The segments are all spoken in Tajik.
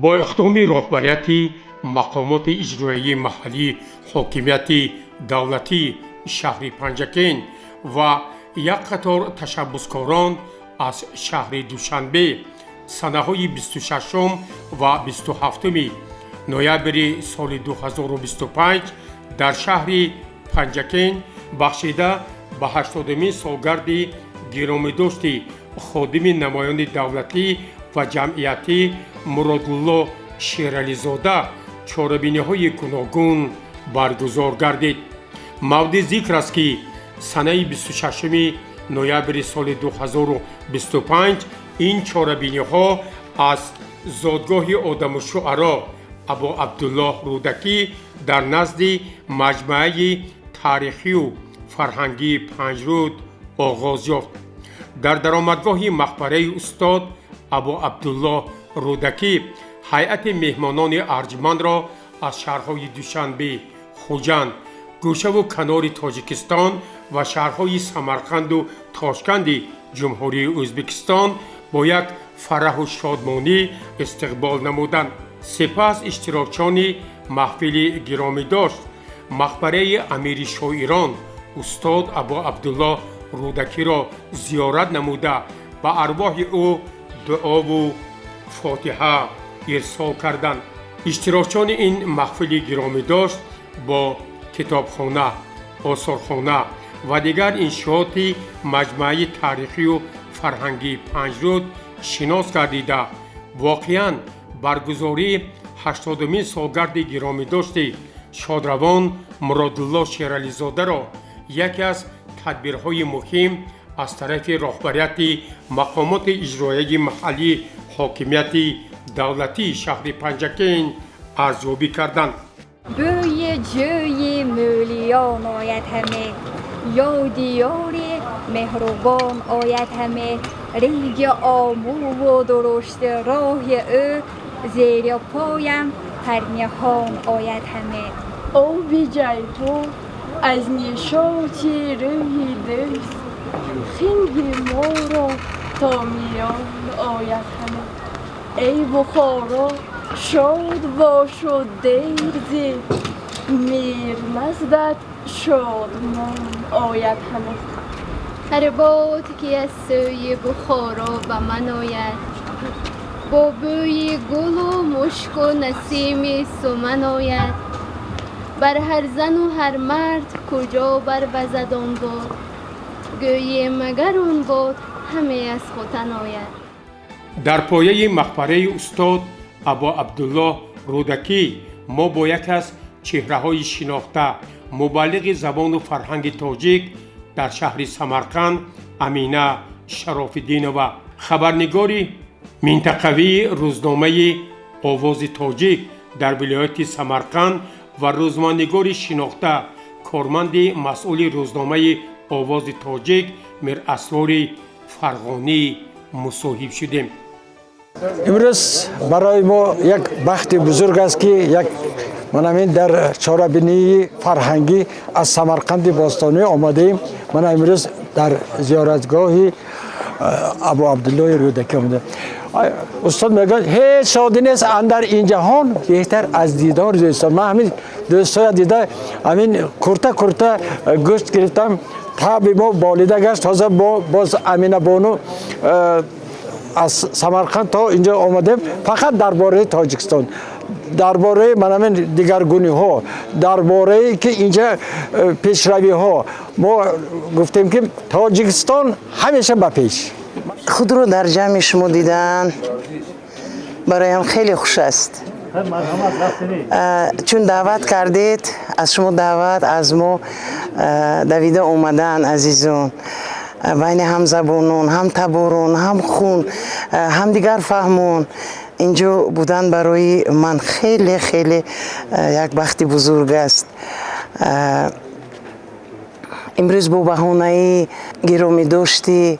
Бо иқдоми роҳбарияти мақомоти иҷроияи маҳаллии ҳокимияти давлатии шаҳри Панҷакент ва як қатор ташаббускорон аз шаҳри Душанбе санаҳои 26 ва 27 ноябри соли 2025 дар шаҳри Панҷакент бахшида ба 80-умин солгарди гиромидошти ходими намоёни давлатӣ ва ҷамъиятӣ Муродулло Шерализода чорабиниҳои гуногун баргузор гардид. Мавриди зикр аст, ки санаи 26 ноябри соли 2025 ин чорабиниҳо аз зодгоҳи одаму шуаро Абу Абдуллоҳ Рӯдакӣ дар назди маҷмӯаи таърихию фарҳангии Панҷруд оғоз ёфт. Дар даромадгоҳи мақбараи устод Абу Абдуллоҳ Рӯдакӣ ҳайати меҳмонони арҷмандро аз шаҳрҳои Душанбе, Хуҷанд, гӯшаву канори Тоҷикистон ва шаҳрҳои Самарқанду Тошканди Ҷумҳурии Ӯзбекистон бо як фараҳу шодмонӣ истиқбол намуданд. Сипас иштирокчиёни маҳфили гиромидошт мақбараи амири шоирон устод Абу Абдуллоҳ Рӯдакиро зиёрат намуда, ба арвоҳи ӯ дуову фотиҳа ирсол карданд. Иштирокчиёни ин маҳфили гиромидошт бо китобхона, осорхона ва дигар иншооти маҷмӯаи таърихию фарҳангии Панҷруд шинос гардида, воқеан баргузории 80-умин солгарди гиромидошти шодравон Муродулло Шерализодаро яке аз тадбирҳои муҳим аз тарафи роҳбарияти мақомоти иҷроияи маҳаллии ҳокимияти давлатии шаҳри Панҷакент арзёбӣ карданд. Бӯи ҷӯи Мӯлиён ояд ҳаме, ёди ёри меҳрубон ояд ҳаме. Реги Омӯву дурушти роҳи ӯ зери поям парниҳон ояд ҳаме. Оби Ҷайҳун аз нишоти рӯҳи дӯст хинги моро то миён ояд ҳаме. Эй Бухоро, шод бошу дер зӣ, мир наздат шодмон ояд ҳаме. Ҳар бод ки аз сӯи Бухоро ба ман ояд, бо бӯи гулу мушку насими суман ояд. Бар ҳар зану ҳар мард куҷо барвазад он бод, гӯӣ магар он бод ҳаме аз Хотан ояд. Дар пояи мақбараи устод Абу Абдуллоҳ Рӯдакӣ мо бо яке аз чеҳраҳои шинохта, мубаллиғи забону фарҳанги тоҷик дар шаҳри Самарқанд Амина Шарофиддинова, хабарнигори минтақавии рӯзномаи «Овози тоҷик» дар вилояти Самарқанд ва рӯзноманигори шинохта, корманди масъули рӯзномаи «Овози тоҷик» Мирасрори Фарғонӣ мусоҳиб шудем. Имрӯз барои мо як бахти бузург аст, ки як манамин дар чорабинии фарҳангӣ аз Самарқанди бостонӣ омадаем. Мана имрӯз дар зиёратгоҳи Абу Абдуллоҳи Рӯдакӣ омадаем. Устод мегӯяд: «Ҳеҷ шодӣ нест андар ин ҷаҳон беҳтар аз дидори дӯстон». Ман ҳамин дӯстоя дида, ҳамин курта курта гӯшт гирифтам, таби мо болида гашт. Ҳозир боз Амина бону аз Самарқанд то инҷо омадем фақат дар бораи Тоҷикистон, дар бораи манамин дигаргуниҳо, дар бораи ки инҷа пешравиҳо. Мо гуфтем, ки Тоҷикистон ҳамеша ба пеш. Худро дар ҷамъи шумо дидан бароям хеле хуш аст, чун даъват кардед, аз шумо даъват, аз мо давида омадан. Азизон, байни ҳамзабонон, ҳамтаборон, ҳамхун, ҳамдигар фаҳмон инҷо будан барои ман хеле хеле як бахти бузург аст. Имрӯз бо баҳонаи гиромидошти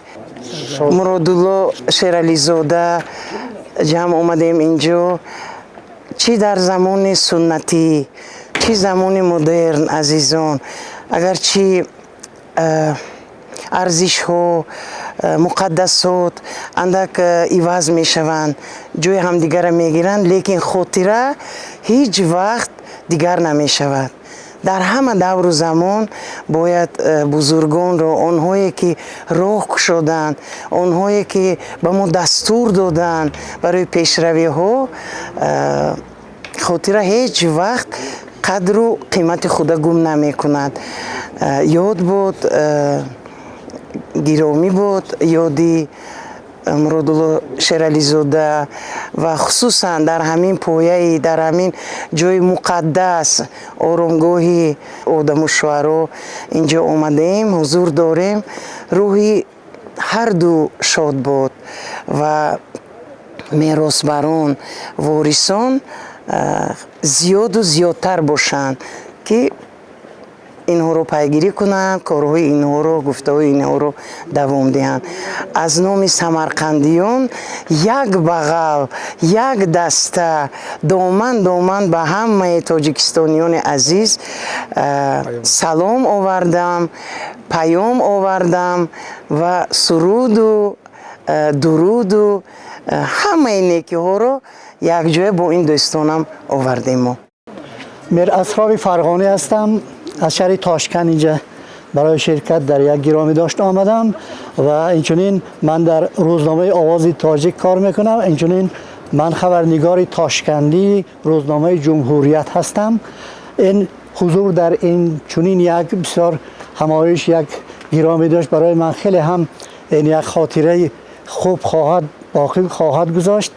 Муродулло Шерализода ҷамъ омадем инҷо. Чӣ дар замони суннатӣ, чӣ замони модерн, азизон, агарчи арзишҳо Муқаддасот андак иваз мешаванд, ҷои ҳамдигарро мегиранд, лекин хотира ҳеҷ вақт дигар намешавад. Дар ҳама давру замон бояд бузургонро, онҳое ки роҳ кушоданд, онҳое ки ба мо дастур доданд барои пешравиҳо, хотира ҳеҷ вақт қадру қимати худа гум намекунад. Ёд буд, гиромӣ буд ёди Муродулло Шерализода ва хусусан дар ҳамин пояи, дар ҳамин ҷои муқаддас, оромгоҳи одаму шуаро инҷо омадаем, ҳузур дорем. Рӯҳи ҳарду шод буд ва меросбарон, ворисон зиёду зиёдтар бошанд, ки инҳоро пайгирӣ кунанд, корҳои инҳоро, гуфтаҳои инҳоро давом диҳанд. Аз номи самарқандиён як бағал, як даста, доман доман ба ҳамаи тоҷикистониёни азиз салом овардам, паём овардам ва суруду дуруду ҳамаи некиҳоро якҷоя бо ин дӯстонам овардем мо. Мир Асрови Фарғонӣ ҳастам. Аз шаҳри Тошканд инҷа барои ширкат дар як гиромидошт омадам ва инчунин ман дар рӯзномаи Овози Тоҷик кор мекунам. Инчунин ман хабарнигори тошкандии рӯзномаи Ҷумҳурият ҳастам. Ин ҳузур дар ин чунин як бисёр ҳамоиш, як гиромидошт барои ман хеле ҳам ин як хотираи хуб хоҳад боқӣ хоҳад гузошт.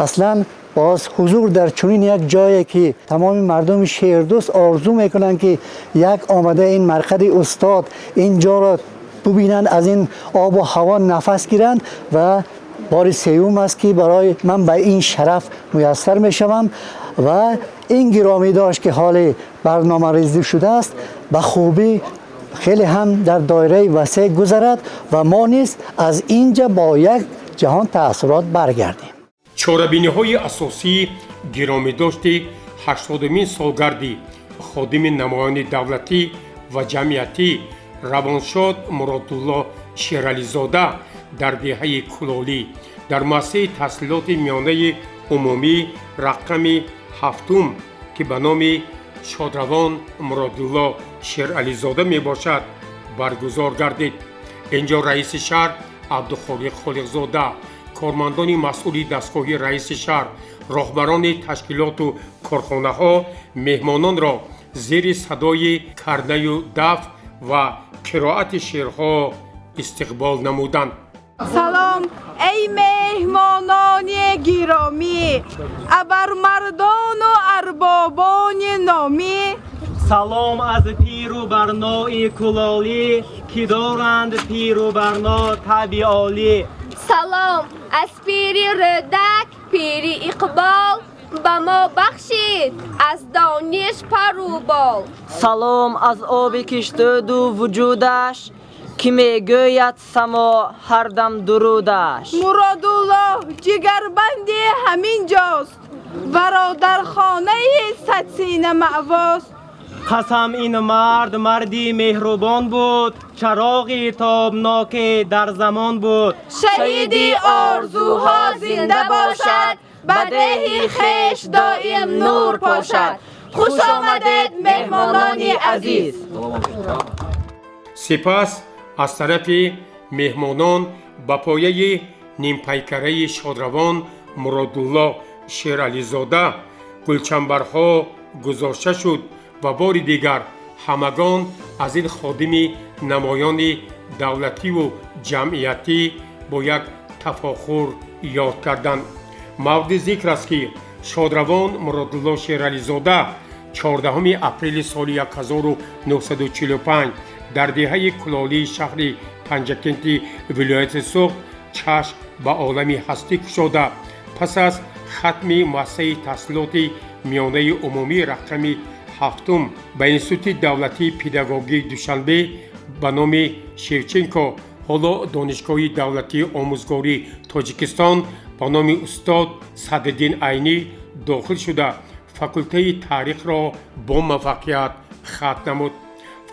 Аслан боз ҳузур дар чунин як ҷое ки тамоми мардуми шеърдӯст орзу мекунанд, ки як омада ин марқади устод ин ҷоро бубинанд, аз ин обу ҳаво нафас гиранд, ва бори сеюм аст ки барои ман ба ин шараф муяссар мешавам ва ин гиромидошт ки ҳоле барномарезӣ шудааст, ба хубӣ хеле ҳам дар доираи васеъ гузарад ва мо низ аз инҷа бо як ҷаҳон таассурот баргардем. Чорабиниҳои асосии гиромидошти 80-умин солгарди ходими намоёни давлатӣ ва ҷамъиятӣ, равоншод Муродулло Шерализода дар деҳаи Кулолӣ, дар муассисаи таҳсилоти миёнаи умумӣ рақами ҳафтум, ки ба номи шодравон Муродулло Шерализода мебошад, баргузор гардид. Инҷо раиси шаҳр Абдухолиқ Холиқзода, кормандони масъули дастгоҳи раиси шаҳр, роҳбарони ташкилоту корхонаҳо меҳмононро зери садои карнаю даф ва қироати шеърҳо истиқбол намуданд. Салом, эй меҳмонони гиромӣ, абармардону арбобони номӣ. Салом аз пиру барнои Кулолӣ, ки доранд пиру барно табъи олӣ. Салом аз пири Рӯдак, пири Иқбол, ба мо бахшид аз дониш пару бол. Салом аз оби киштӯду вуҷудаш, ки мегӯяд само ҳардам дурудаш. Муродулло ҷигарбанди ҳамин ҷост, варо дар хонаи садсина маъвост. Қасам, ин мард марди меҳрубон буд, чароғи тобноке дар замон буд. Шаҳиди орзуҳо зинда бошад, ба деҳи хеш доим нур пошад. Хуш омадед, меҳмонони азиз! Сипас аз тарафи меҳмонон ба пояи нимпайкараи шодравон Муродулло Шерализода гулчамбарҳо гузошта шуд ва бори дигар ҳамагон аз ин ходими намоёни давлативу ҷамъиятӣ бо як тафохур ёд карданд. Мавриди зикр аст, ки шодравон Муродулло Шерализода 14 апрели соли 1945 дар деҳаи Кулолии шаҳри Панҷакенти вилояти Суғд чашм ба олами ҳастӣ кушода, пас аз хатми муассисаи таҳсилоти миёнаи умумӣ рақами ҳафтум ба Институти давлатии педагогии Душанбе ба номи Шевченко, ҳоло Донишгоҳи давлатии омӯзгории Тоҷикистон ба номи устод Садриддин Айнӣ, дохил шуда, факултаи таърихро бо муваффақият хатм намуд.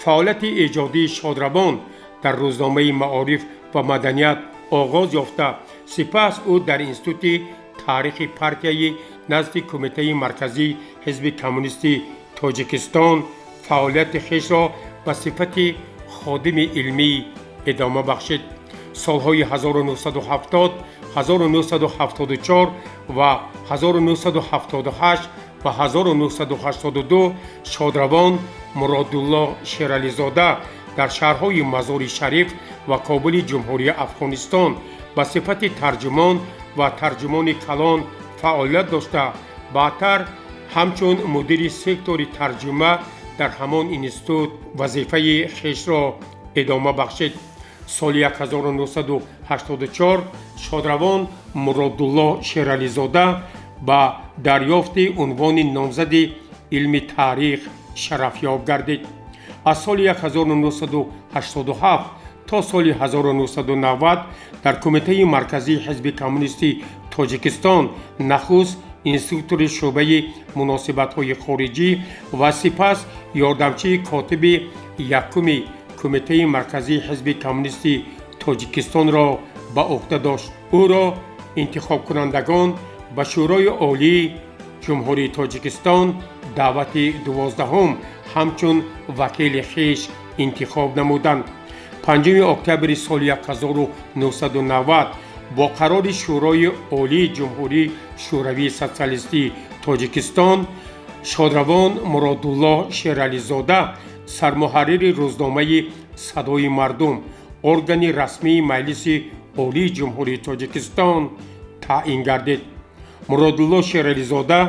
Фаъолияти эҷодии шодравон дар рӯзномаи Маориф ва маданият Оғоз ёфта, сипас ӯ дар Институти таърихи партияи назди Кумитаи марказии Ҳизби коммунисти Тоҷикистон фаъолияти хешро ба сифати ходими илмӣ идома бахшид. Солҳои 1970, 1974 ва 1978 ва 1982 шодравон Муродулло Шерализода дар шаҳрҳои Мазори Шариф ва Кобули Ҷумҳурии Афғонистон ба сифати тарҷумон ва тарҷумони калон фаъолият дошта, баъдтар ҳамчун мудири сектори тарҷума дар ҳамон институт вазифаи хешро идома бахшид. Соли 1984 шодравон Муродулло Шерализода ба дарёфти унвони номзади илми таърих шарафёб гардид. Аз соли 1987 то соли 1990 дар Кумитаи марказии Ҳизби коммунисти Тоҷикистон нахуст инструктори шӯъбаи муносибатҳои хориҷӣ ва сипас ёрдамчии котиби якуми Кумитаи марказии Ҳизби коммунисти Тоҷикистонро ба уҳда дошт. Ӯро интихобкунандагон ба Шӯрои олии Ҷумҳурии Тоҷикистон даъвати 12-ум ҳамчун вакили хеш интихоб намуданд. 5 октябри соли 1990 бо қарори Шӯрои олии Ҷумҳурии Шӯравии Социалистии Тоҷикистон шодравон Муродулло Шерализода сармуҳаррири рӯзномаи «Садои мардум», органи расмии Маҷлиси Олии Ҷумҳурии Тоҷикистон, таъин гардид. Муродулло Шерализода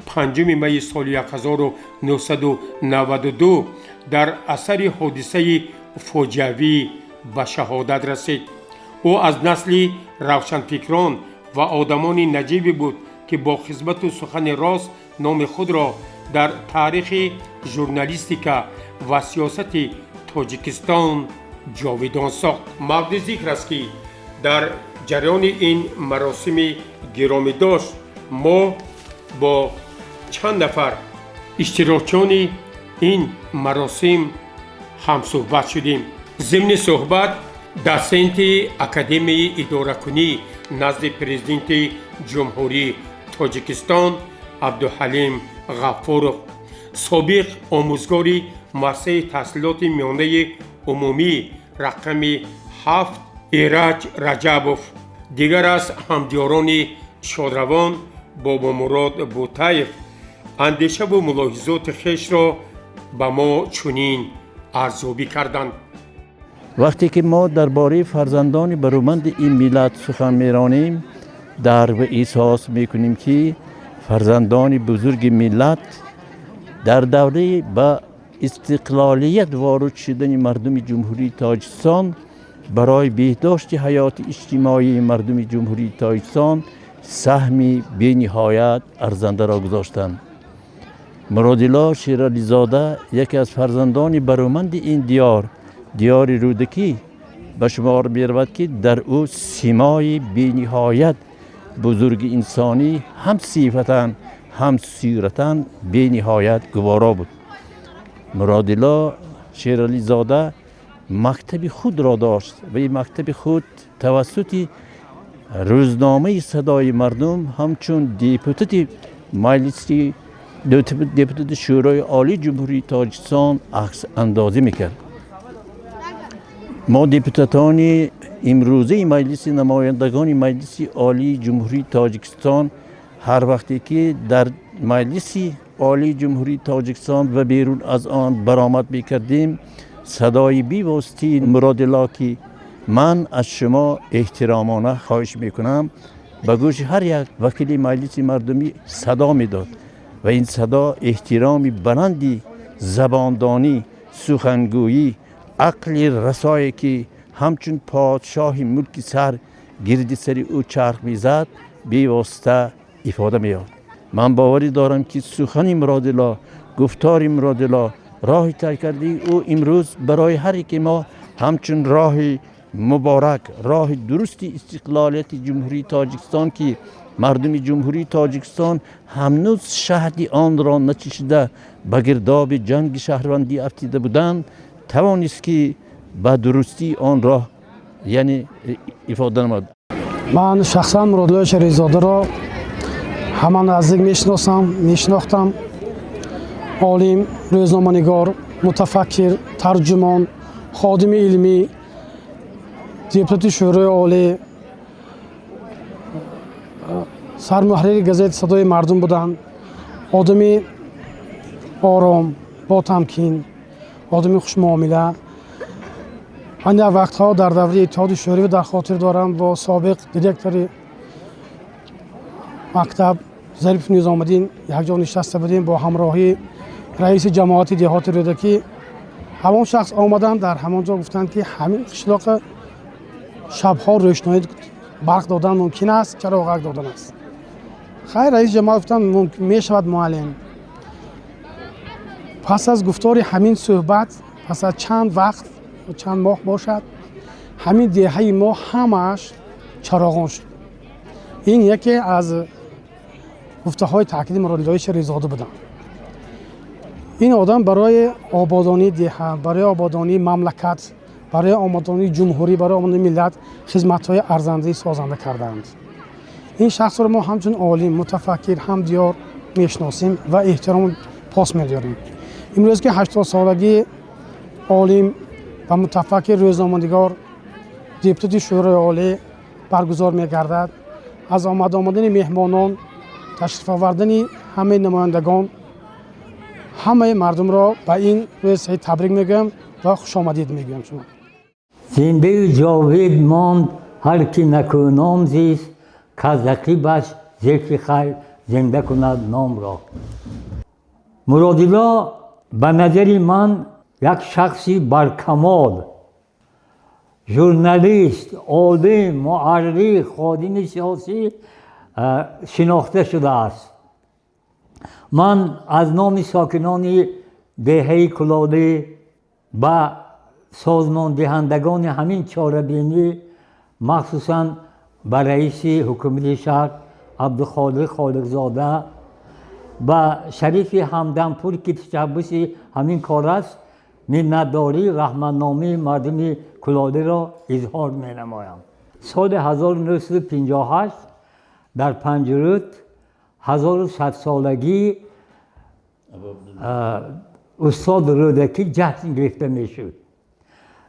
5 майи соли 1992 дар асари ҳодисаи фоҷиавӣ ба шаҳодат расид. Ӯ аз насли равшанфикрон ва одамони наҷибе буд, ки бо хизмату сухани рост номи худро дар таърихи журналистика ва сиёсати Тоҷикистон ҷовидон сохт. Мавриди зикр аст, ки дар ҷараёни ин маросими гиромидошт мо бо чанд нафар иштирокчиёни ин маросим ҳамсӯҳбат шудем. Зимни суҳбат дотсенти Академияи идоракунӣ назди Президенти Ҷумҳурии Тоҷикистон Абдуҳалим Ғафуров, собиқ омӯзгори муассисаи таҳсилоти миёнаи умумӣ рақами 7 Эраҷ Раҷабов, дигар аз ҳамдиёрони шодравон Бобомурод Бутаев андешаву мулоҳизоти хешро ба мо чунин арзёбӣ карданд. Вақте ки мо дар бораи фарзандони бароманди ин миллат сухан меронем, дарк эҳсос мекунем, ки фарзандони бузурги миллат дар давраи ба истиқлолият ворид шудани мардуми Ҷумҳурии Тоҷикистон барои беҳдошти ҳаёти иҷтимоии мардуми Ҷумҳурии Тоҷикистон саҳми бениҳоят арзандаро гузоштанд. Муродилло Шерализода яке аз фарзандони бароманди ин диёр, диёри Рӯдакӣ, ба шумор меравад, ки дар ӯ симои бениҳоят бузурги инсонӣ ҳам сифатан, ҳам сиратан бениҳоят гуворо буд. Муродилло Шерализода мактаби худро дошт ва ин мактаби худ тавассути рӯзномаи «Садои мардум» ҳамчун депутати маҷлиси, депутати Шӯрои Олии Ҷумҳурии Тоҷикистон аксандозӣ мекард. Мо, депутатони имрӯзаи Маҷлиси намояндагони Маҷлиси Олии Ҷумҳурии Тоҷикистон, ҳар вақте ки дар Маҷлиси Олии Ҷумҳурии Тоҷикистон ва берун аз он баромад мекардем, садои бевоситаи Муродилло, ки ман аз шумо эҳтиромона хоҳиш мекунам, ба гӯши ҳар як вакили маҷлиси мардумӣ садо медод ва ин садо эҳтироми баланди забондонӣ, сухангӯӣ, ақли расое, ки ҳамчун подшоҳи мулки сар гирди сари ӯ чарх мезад, бевосита ифода меёфт. Ман боварӣ дорам, ки сухани Муродилло, гуфтори Муродилло, роҳи тай кардаи ӯ имрӯз барои ҳар яке мо ҳамчун роҳи муборак, роҳи дурусти истиқлолияти Ҷумҳурии Тоҷикистон, ки мардуми Ҷумҳурии Тоҷикистон ҳанӯз шаҳди онро начишида, ба гирдоби ҷанги шаҳрвандӣ афтида буданд, тавонист, ки ба дурустии он роҳ Яъне ифода намуд. Ман шахсан Муродуллои Шерализодаро ҳама наздик мешиносам, мешинохтам. Олим, рӯзноманигор, мутафаккир, тарҷумон, ходими илмӣ, депутати Шӯрои Олӣ, сармуҳаррири газети «Садои мардум» буданд. Одами ором, ботамкин, одами хушмуомила. Ман як вақтҳо дар давраи Иттиҳоди Шӯравӣ дар хотир дорам, бо собиқ директори мактаб Зарипов Низомиддин якҷо нишаста будем бо ҳамроҳии раиси ҷамоати деҳоти Рӯдакӣ. Ҳамон шахс омаданд, дар ҳамон ҷо гуфтанд, ки ҳамин қишлоқа шабҳо рӯшноӣ барқ додан мумкин аст, чароғак додан аст. Хайр, раиси ҷамоат гуфтанд, мешавад, муаллим. Пас аз гуфтори ҳамин суҳбат, пас аз чанд вақт, чанд моҳ бошад, ҳамин деҳаи мо ҳамааш чароғон шуд. Ин яке аз гуфтаҳои таъкиди Муродиллои Шерализода буданд. Ин одам барои ободонии деҳа, барои ободонии мамлакат, барои ободонии ҷумҳурӣ, барои ободонии миллат хизматҳои арзандаи созанда кардаанд. Ин шахсро мо ҳамчун олим, мутафаккир, ҳамдиёр мешиносем ва эҳтиром пос медорем. Имрӯз ки 80-солагии олим ва мутафаккир, рӯзноманигор, депутати Шӯрои Олӣ баргузор мегардад, аз омад омадани меҳмонон, ташриф овардани ҳамаи намояндагон, ҳамаи мардумро ба ин рӯзи саид табрик мегӯям ва хушомадид мегӯям шумо. Зиндаю ҷовид монд ҳар ки накӯном зист, каз ақибаш зикри хайр зинда кунад номро. Муродилло ба назари ман як шахси баркамол, журналист, олим, муаррих, ходими сиёсӣ шинохта шудааст. Ман аз номи сокинони деҳаи Кулолӣ ба созмондиҳандагони ҳамин чорабинӣ, махсусан ба раиси ҳукумати шаҳр Абдухолиқ Холиқзода, ба Шарифи Ҳамдампур, ки ташаббуси ҳамин кор аст, миннатдорӣ, раҳматномаи мардуми Кулолиро изҳор менамоям. Соли 1958 дар Панҷруд 1100-солагии устод Рӯдакӣ ҷашн гирифта мешуд.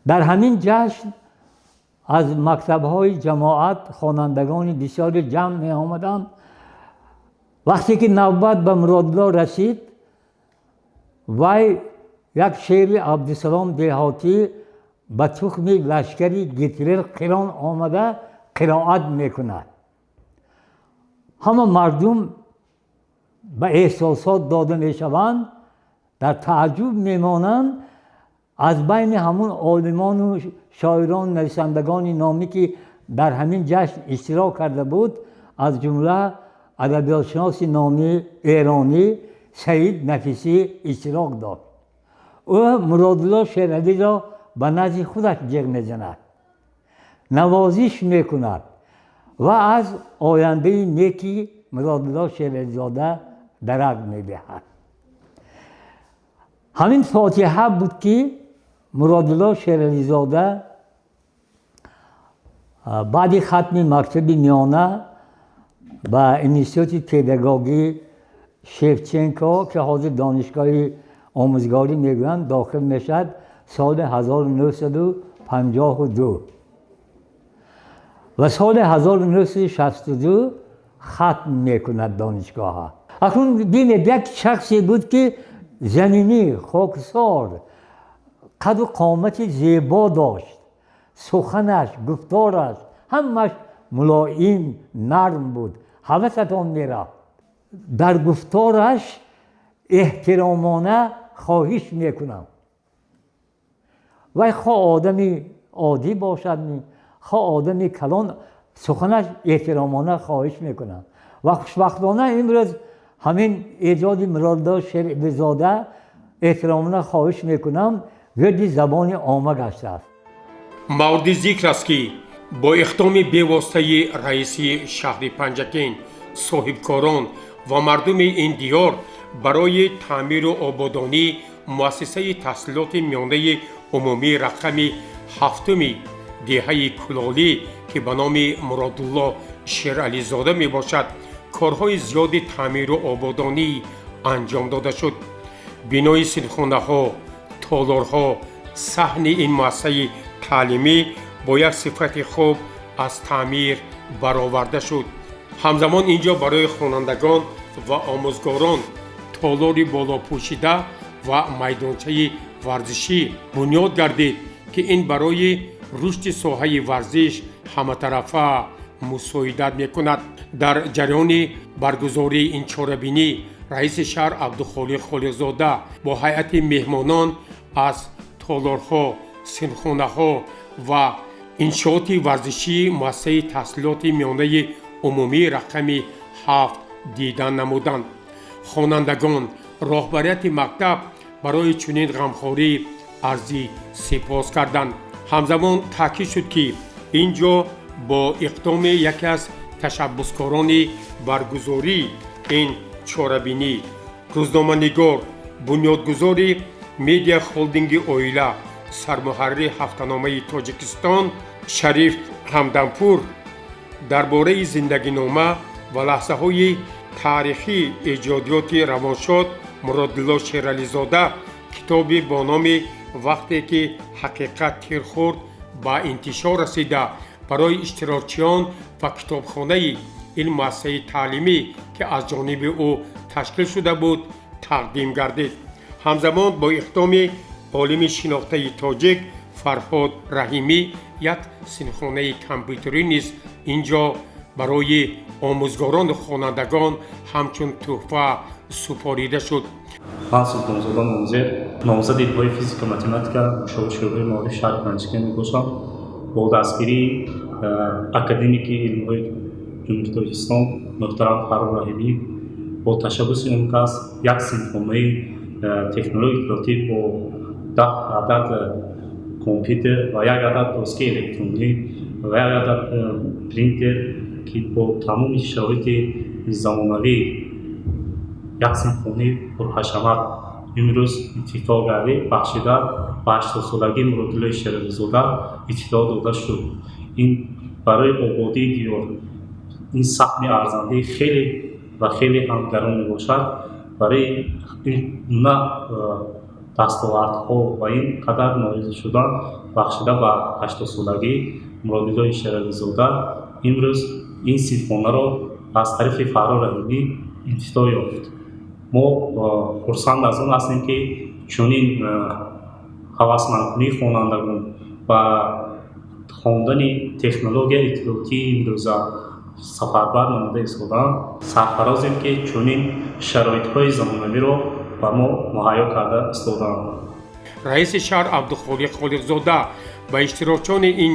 Дар ҳамин ҷашн аз мактабҳои ҷамоат хонандагони бисёре ҷамъ меомаданд. Вақте ки навбат ба Муродулло расид, вай як шеъри Абдусалом Деҳотӣ «Ба тухми лашкари Гитлер қирон омада» қироат мекунад. Ҳама мардум ба эҳсосот дода мешаванд, дар тааҷҷуб мемонанд. Аз байни ҳамун олимону шоирону нависандагони номӣ, ки дар ҳамин ҷашн иштирок карда буд, аз ҷумла адабиётшиноси номии эронӣ Саид Нафисӣ иштирок дошт. Ӯ Муродулло Шералиро ба назди худаш ҷеғ мезанад, навозиш мекунад ва аз ояндаи неки Муродулло Шерализода дарак медиҳад. Ҳамин фотиҳа буд, ки Муродулло Шерализода баъди хатми мактаби миёна ба институти педагогӣ Шевченко, ки ҳозир Донишгоҳи омӯзгорӣ мегӯянд, дохил мешавад соли 1952 ва соли 1962 хатм мекунад донишгоҳа. Акнун бинед, як шахсе буд, ки заминӣ, хоксор, қаду қомати зебо дошт, суханаш, гуфтораш ҳамаш мулоим, нарм буд, ҳавасатон мерафт. Дар гуфтораш эҳтиромона хоҳиш мекунам. Вай хо одами оддӣ бошад, хо одами калон, суханаш эҳтиромона хоҳиш мекунам. Ва хушбахтона имрӯз ҳамин эҷоди Муродулло Шерализода эҳтиромона хоҳиш мекунам вирди забони омма гаштааст. Мавриди зикр аст, ки бо иқдоми бевоситаи раиси шаҳри Панҷакент, соҳибкорон ва мардуми ин диёр барои таъмиру ободонии муассисаи таҳсилоти миёнаи умумии рақами ҳафтуми Деҳаи Кулолӣ, ки ба номи Муродулло Шерализода мебошад, корҳои зиёди таъмиру ободонӣ анҷом дода шуд. Бинои синфхонаҳо, толорҳо, саҳни ин муассисаи таълимӣ бо як сифати хуб аз таъмир бароварда шуд. Ҳамзамон ин ҷо барои хонандагон ва омӯзгорон толори болопӯшида ва майдончаи варзишӣ бунёд гардид, ки ин барои рушди соҳаи варзиш ҳаматарафа мусоидат мекунад. Дар ҷараёни баргузории ин чорабинӣ раиси шаҳр Абдухолиқ Холиқзода бо ҳайати меҳмонон аз толорҳо, синфхонаҳо ва иншооти варзишии муассисаи таҳсилоти миёнаи умумии рақами 7 дидан намуданд. Хонандагон, роҳбарияти мактаб барои чунин ғамхорӣ арзи сипос карданд. Ҳамзамон таъкид шуд, ки ин ҷо бо иқдоми яке аз ташаббускорони баргузории ин чорабинӣ, рӯзноманигор, бунёдгузори медиа холдинги «Оила», сармуҳаррири ҳафтаномаи «Тоҷикистон» Шариф Ҳамдампур дар бораи зиндагинома ва лаҳзаҳои таърихии эҷодиёти равоншод Муродулло Шерализода китоби бо номи «Вақте ки ҳақиқат тир хӯрд» ба интишор расида, барои иштирокчиён ва китобхонаи ин муассисаи таълимӣ, ки аз ҷониби ӯ ташкил шуда буд, тақдим гардид. Ҳамзамон бо иқдоми олими шинохтаи тоҷик Фарҳод Раҳимӣ як синфхонаи компютерӣ низ ин ҷо барои омӯзгорону хонандагон ҳамчун тӯҳфа супорида шуд. Ман Султонзода Нозир, номзади илмҳои физика, математика, мушовири шӯъбаи маориф шаҳри Панҷакент мебошам. Бо дастгирии академики илмҳои Ҷумҳурии Тоҷикистон муҳтарам Фарҳод Раҳимӣ, бо ташаббуси он кас як синфхонаи технологияи иттилоотӣ бо 10 адад компютер ва як адад доскаи электронӣ ва як адад принтер, ки бо тамоми шароити замонавӣ як синфхонаи пурҳашамат имрӯз ифтитоҳ гардид, бахшида ба 80-солагии Муродуллои Шерализода ифтитоҳ дода шуд. Ин барои ободии диёр ин саҳми арзандаи хеле ва хеле ҳам гарон мебошад. Барои ин гуна дастовардҳо ва ин қадар ноил шудан бахшида ба 80-солагии Муродуллои Шерализода имрӯз ин синфхонаро аз тарафи Фарҳод Раҳимӣ ифтитоҳ ёфт. Мо хурсанд аз он ҳастем, ки чунин ҳавасмандкунии хонандагон ба хондани технологияи иттилоотии имрӯза сафарбар намуда истодаанд. Сарфарозем, ки чунин шароитҳои замонавиро ба мо муҳайё карда истодаанд. Раиси шаҳр Абдухолиқ Холиқзода ба иштирокчиёни ин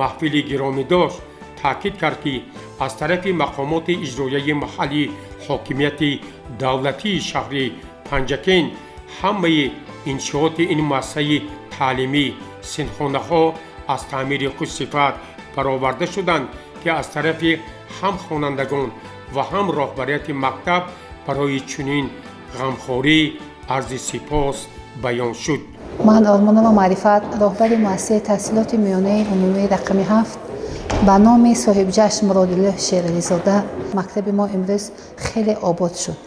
маҳфили гиромидошт таъкид кард, ки аз тарафи мақомоти иҷроияи маҳаллии ҳокимияти давлатии шаҳри Панҷакент ҳамаи иншооти ин муассисаи таълимӣ, синфхонаҳо аз таъмири хушсифат бароварда шуданд, ки аз тарафи ҳам хонандагон ва ҳам роҳбарияти мактаб барои чунин ғамхорӣ арзи сипос баён шуд. Ман Ормонова Маърифат, роҳбари муассисаи таҳсилоти миёнаи умумии рақами 7 ба номи соҳибҷашн Муродулло Шерализода. Мактаби мо имрӯз хеле обод шуд.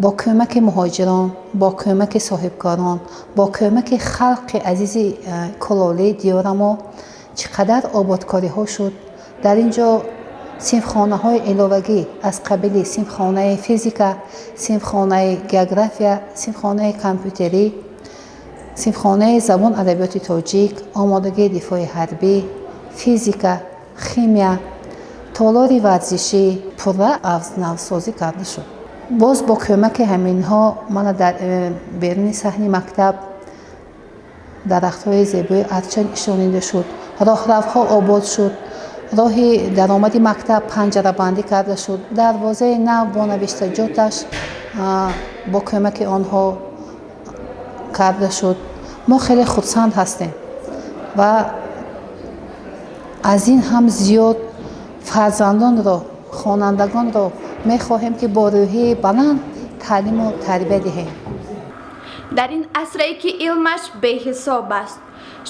Бо кӯмаки муҳоҷирон, бо кӯмаки соҳибкорон, бо кӯмаки халқи азизи Кулолӣ диёра мо чӣ қадар ободкориҳо шуд. Дар ин ҷо синфхонаҳои иловагӣ аз қабили синфхонаи физика, синфхонаи география, синфхонаи компютерӣ, синфхонаи забон адабиёти тоҷик, омодагии дифои ҳарбӣ, физика, химия, толори варзишӣ пурра навсозӣ карда шуд. Боз бо кӯмаки ҳаминҳо мана дар беруни саҳни мактаб дарахтҳои зебои арча нишонида шуд, роҳравҳо обод шуд, роҳи даромади мактаб панҷарабандӣ карда шуд, дарвозаи нав бо навиштаҷоташ бо кӯмаки онҳо карда шуд. Мо хеле хурсанд ҳастем ва аз ин ҳам зиёд фарзандонро, хонандагонро мехоҳем, ки бо рӯҳияи баланд таълиму тарбия диҳем. Дар ин асре, ки илмаш беҳисоб аст.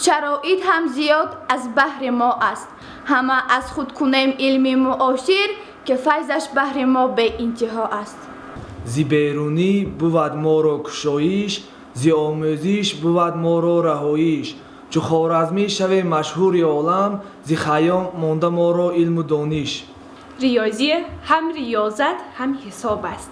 Шароит ҳам зиёд аз баҳри мо аст. Ҳама аз худ кунем илми муошир, ки файзаш баҳри мо беинтиҳо аст. Зи берунӣ бувад моро кушоиш, зи омӯзиш бувад моро раҳоиш. Чу Хоразмӣ шавем машҳури олам, зи Хайём монда моро илму дониш. Риёзӣ ҳам риёзат, ҳам ҳисоб аст.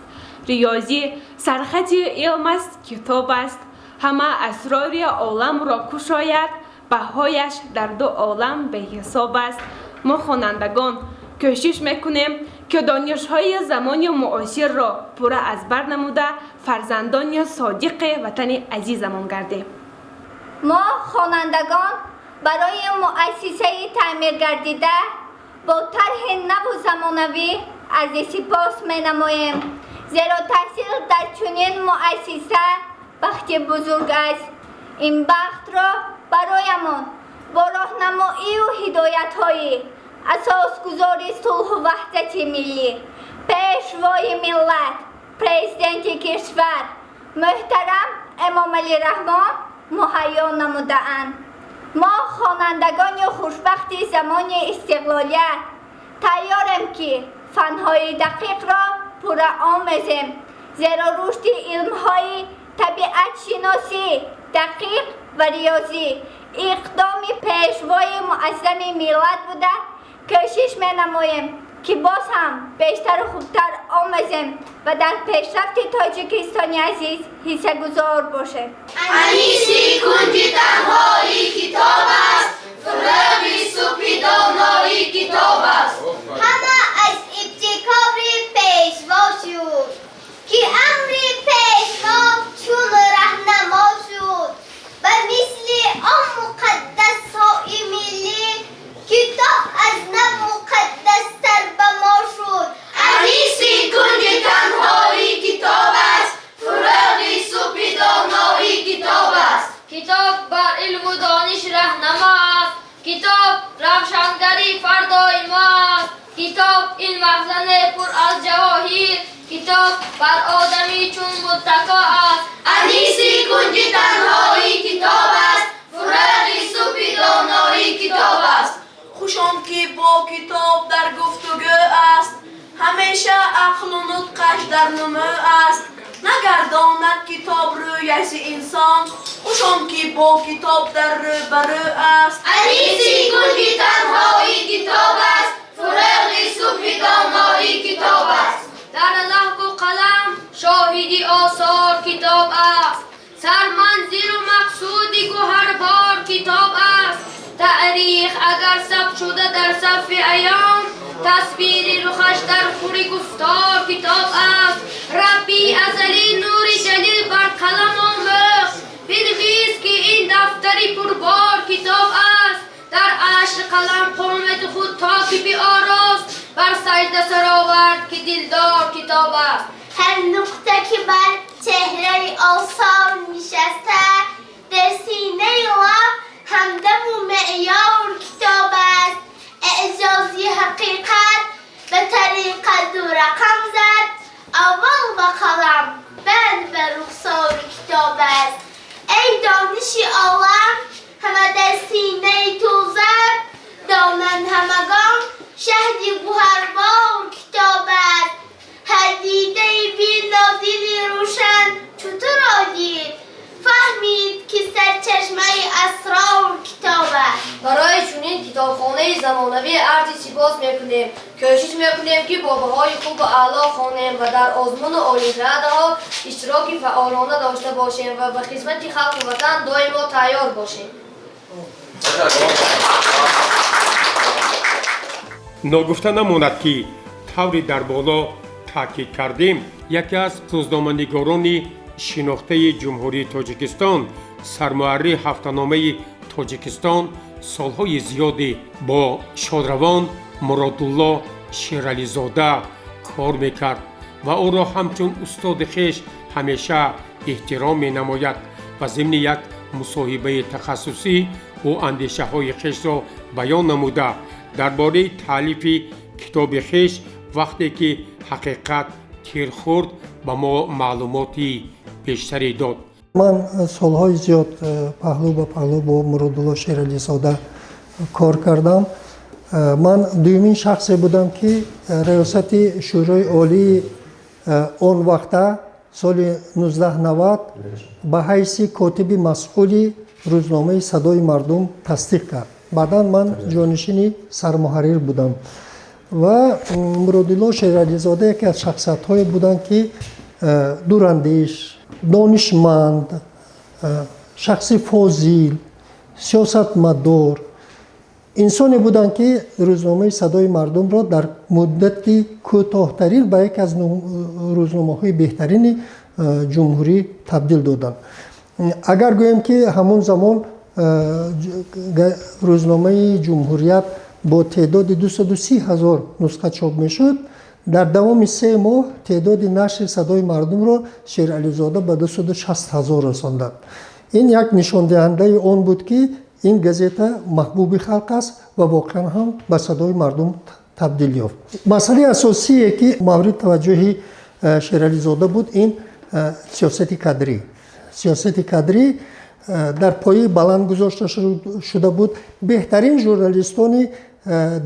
Риёзӣ сархати илм аст, китоб аст. Ҳама асрори оламро кушояд, баҳояш дар ду олам беҳисоб аст. Мо хонандагон кӯшиш мекунем, ки донишҳои замони муосирро пурра аз бар намуда, фарзандони содиқи ватани азизамон гардем. Мо хонандагон барои муассисаи таъмиргардида бо тарҳи наву замонавӣ арзи сипос менамоем, зеро таҳсил дар чунин муассиса бахти бузург аст. Ин бахтро бароямон бо роҳнамоию ҳидоятҳои асосгузори сулҳу ваҳдати миллӣ, пешвои миллат, президенти кишвар муҳтарам Эмомалӣ Раҳмон муҳайё намудаанд. Мо хонандагони хушбахти замони истиқлолият тайёрем, ки фанҳои дақиқро пурра омӯзем, зеро рушди илмҳои табиатшиносӣ, дақиқ ва риёзӣ иқдоми пешвои муаззами миллат буда, кӯшиш менамоем, ки боз ҳам бештару хубтар омӯзем ва дар пешрафти Тоҷикистони азиз ҳиссагузор бошем. Аниси кунҷи танҳои китоб аст, фурӯғи субҳи донои китоб аст. Ҳама аз ибтикори пешво шуд, ки амри пешво чун раҳнамо шуд. Ба мисли он муқаддасҳои миллӣ, китоб аз нав муқаддастар ба мо шуд. Аниси кунҷи танҳои китоб аст, фурӯғи субҳи донои китоб аст. Китоб бар илму дониш раҳнамо аст. Китоб равшангари фардои мо аст. Китоб ин махзане пур аз ҷавоҳир. Китоб бар одамӣ чун муттако аст. Аниси кунҷи танҳои китоб аст, фурӯғи субҳи донои китоб аст. Хуш он ки бо китоб дар гуфтугӯ аст, ҳамеша ақлу нутқаш дар нумӯ аст. Нагардонад китоб рӯяш зи инсон, хуш он ки бо китоб дар рӯбарӯ аст. Аниси кунҷи танҳои китоб аст, фурӯғи субҳи донои китоб аст. Дар лаҳву қалам шоҳиди осор китоб аст. Сарманзилу мақсуди гӯҳарбор китоб аст. Таърих агар сабт шуда дар сафи аён, тасвири рухаш дар хури гуфтор китоб аст. Рабби азалӣ нури ҷалил бар қалам омӯхт, бинавис ки ин дафтари пурбор китоб аст. Дар ашр қалам қомати худ то ки биорост, бар саҷда саровард ки дилдор китоб аст. Ҳар нуқта ки бар чеҳраи осор нишаста, дар синаи лаб ҳамдаму меъёр китоб аст. Эъҷози ҳақиқат ба тариқат ду рақам зад, аввал ба қалам, баъд ба рухсори китоб аст. Эй дониши олам ҳама дар синаи ту зад, донанд ҳамагон шаҳди гӯҳарбор китоб аст. Ҳар дидаи бино дили рӯшан чу туро дид, фаҳмид ки сарчашмаи асрор китоб аст. Барои чунин китобхонаи замонавӣ арзи сипос мекунем. Кӯшиш мекунем, ки бо баҳои хубу аъло хонем ва дар озмуну олимпиадаҳо иштироки фаъолона дошта бошем ва ба хизмати халқу ватан доимо тайёр бошем. Ногуфта намонад, ки тавре дар боло таъкид кардем, яке аз рӯзноманигорони шинохтаи Ҷумҳурии Тоҷикистон, сармуҳаррири ҳафтаномаи Тоҷикистон солҳои зиёде бо шодравон Муродулло Шерализода кор мекард ва ӯро ҳамчун устоди хеш ҳамеша эҳтиром менамояд ва зимни як мусоҳибаи тахассусӣ ӯ андешаҳои хешро баён намуда, дар бораи таълифи китоби хеш вақте ки ҳақиқат тир хӯрд ба мо маълумоти бештаре дод. Ман солҳои зиёд паҳлӯ ба паҳлӯ бо Муродулло Шерализода кор кардам. Ман дуюмин шахсе будам, ки раёсати Шӯрои Олии он вақта, соли 1990, ба ҳайси котиби масъули рӯзномаи «Садои мардум» тасдиқ кард. Баъдан ман ҷонишини сармуҳаррир будам ва Муродулло Шерализода яке аз шахсиятҳое буданд, ки дурандеш, донишманд, шахси фозил, сиёсатмадор, инсоне буданд, ки рӯзномаи «Садои мардум»ро дар муддати кӯтоҳтарин ба яке аз рӯзномаҳои беҳтарини ҷумҳурӣ табдил доданд. Агар гӯем, ки ҳамон замон рӯзномаи «Ҷумҳурият» бо теъдоди 230 ҳазор нусха чоп мешуд, дар давоми 3 моҳ теъдоди нашри «Садои мардум»ро Шерализода ба 260 ҳазор расонданд. Ин як нишондиҳандаи он буд, ки ин газета маҳбуби халқ аст ва воқеан ҳам ба садои мардум табдил ёфт. Масъалаи асосие, ки мавриди таваҷҷӯҳи Шерализода буд, ин сиёсати кадрӣ. Сиёсати кадрӣ дар пояи баланд гузошта шуда буд. Беҳтарин журналистони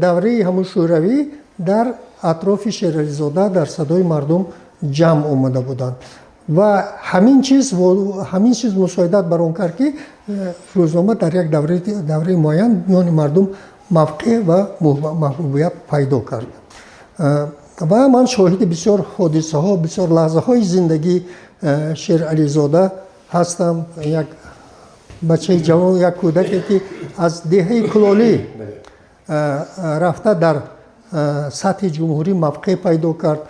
давраи ҳамун шӯравӣ дар атрофи Шерализода дар «Садои мардум» ҷамъ омада буданд ва ҳамин чиз мусоидат бар он кард, ки рӯзнома дар як давраи муайян миёни мардум мавқеъ ва маҳбубият пайдо кард. Ва ман шоҳиди бисёр ҳодисаҳо, бисёр лаҳзаҳои зиндагии Шерализода ҳастам. Як бачаи ҷавон, як кӯдаке, ки аз деҳаи Кулолӣ рафта, дар сатҳи ҷумҳурӣ мавқеъ пайдо кард.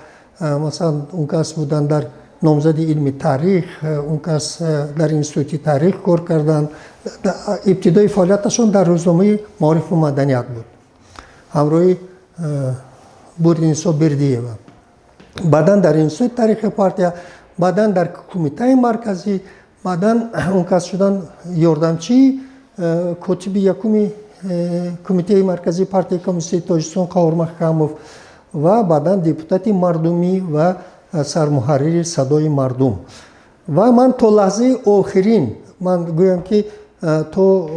Масалан, он кас буданд дар номзади илми таърих, он кас дар Институти таърих кор карданд. Ибтидои фаъолияташон дар рӯзномаи «Маорифу маданият» буд ҳамроҳи Бурдинисо Бердиева, баъдан дар Институти таърихи партия, баъдан дар Кумитаи марказӣ, баъдан он кас шуданд ёрдамчии котиби якуми Кумитаи марказии Партияи коммунистии Тоҷикистон Қаҳор Маҳкамов ва баъдан депутати мардумӣ ва сармуҳаррири «Садои мардум». Ва ман то лаҳзаи охирин, ман гӯям, ки то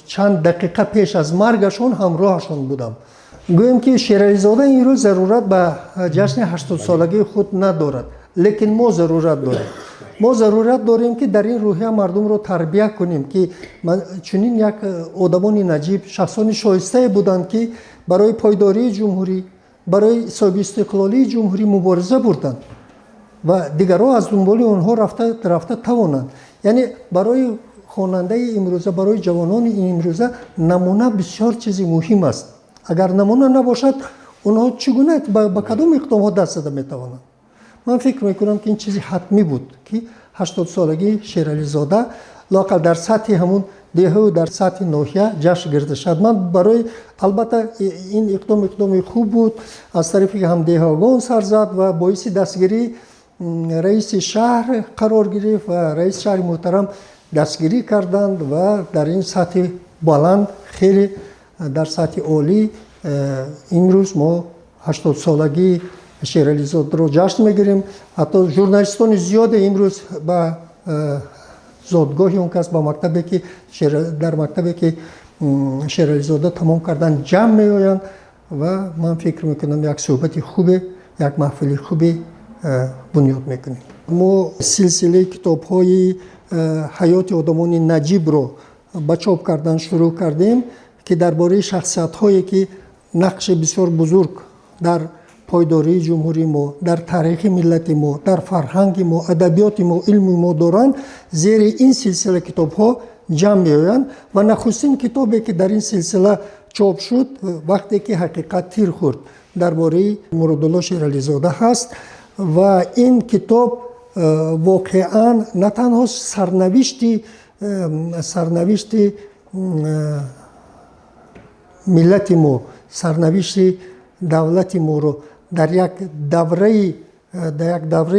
чанд дақиқа пеш аз маргашон ҳамроҳашон будам. Гӯем, ки Шерализода имрӯз зарурат ба ҷашни 80-солагии худ надорад, лекин мо зарурат дорем. Мо зарурат дорем, ки дар ин рӯҳия мардумро тарбия кунем, ки чунин як одамони наҷиб, шахсони шоистае буданд, ки барои пойдории ҷумҳурӣ, барои соҳибистиқлолии ҷумҳурӣ мубориза бурданд ва дигарҳо аз дунболи онҳо рафта тавонанд. Яъне барои хонандаи имрӯза, барои ҷавонони имрӯза намуна бисёр чизи муҳим аст. Агар намуна набошад, онҳо чӣ гуна, ба кадом иқдомҳо даст зада метавонанд? Ман фикр мекунам, ки ин чизи ҳатмӣ буд, ки 80-солагии Шерализода лоақал дар сатҳи ҳамун деҳаву дар сатҳи ноҳия ҷашн гирифта шавад. Ман барои, албатта, ин иқдом иқдоми хуб буд, аз тарафи ҳамдеҳагон сар зад ва боиси дастгирии раиси шаҳр қарор гирифт ва раиси шаҳри муҳтарам дастгирӣ карданд ва дар ин сатҳи баланд, хеле дар сатҳи олӣ имрӯз мо 80-солагии Шерализодаро ҷашн мегирем. Ҳатто журналистони зиёде имрӯз ба зодгоҳи он кас, ба мактабе ки дар мактабе ки Шерализода тамом карданд, ҷамъ меоянд ва ман фикр мекунам, як суҳбати хубе, як маҳфили хубе бунёд мекунем. Мо силсилаи китобҳои ҳаёти одамони наҷибро ба чоп кардан шурӯъ кардем, ки дар бораи шахсиятҳое, ки нақши бисёр бузург дар пойдории ҷумҳурии мо, дар таърихи миллати мо, дар фарҳанги мо, адабиёти мо, илми мо доранд, зери ин силсила китобҳо ҷамъ меоянд. Ва нахустин китобе, ки дар ин силсила чоп шуд, «Вақте ки ҳақиқат тир хӯрд», дар бораи Муродулло Шерализода ҳаст. Ва ин китоб воқеан на танҳо сарнавишти миллати мо, сарнавишти давлати моро дар як давраи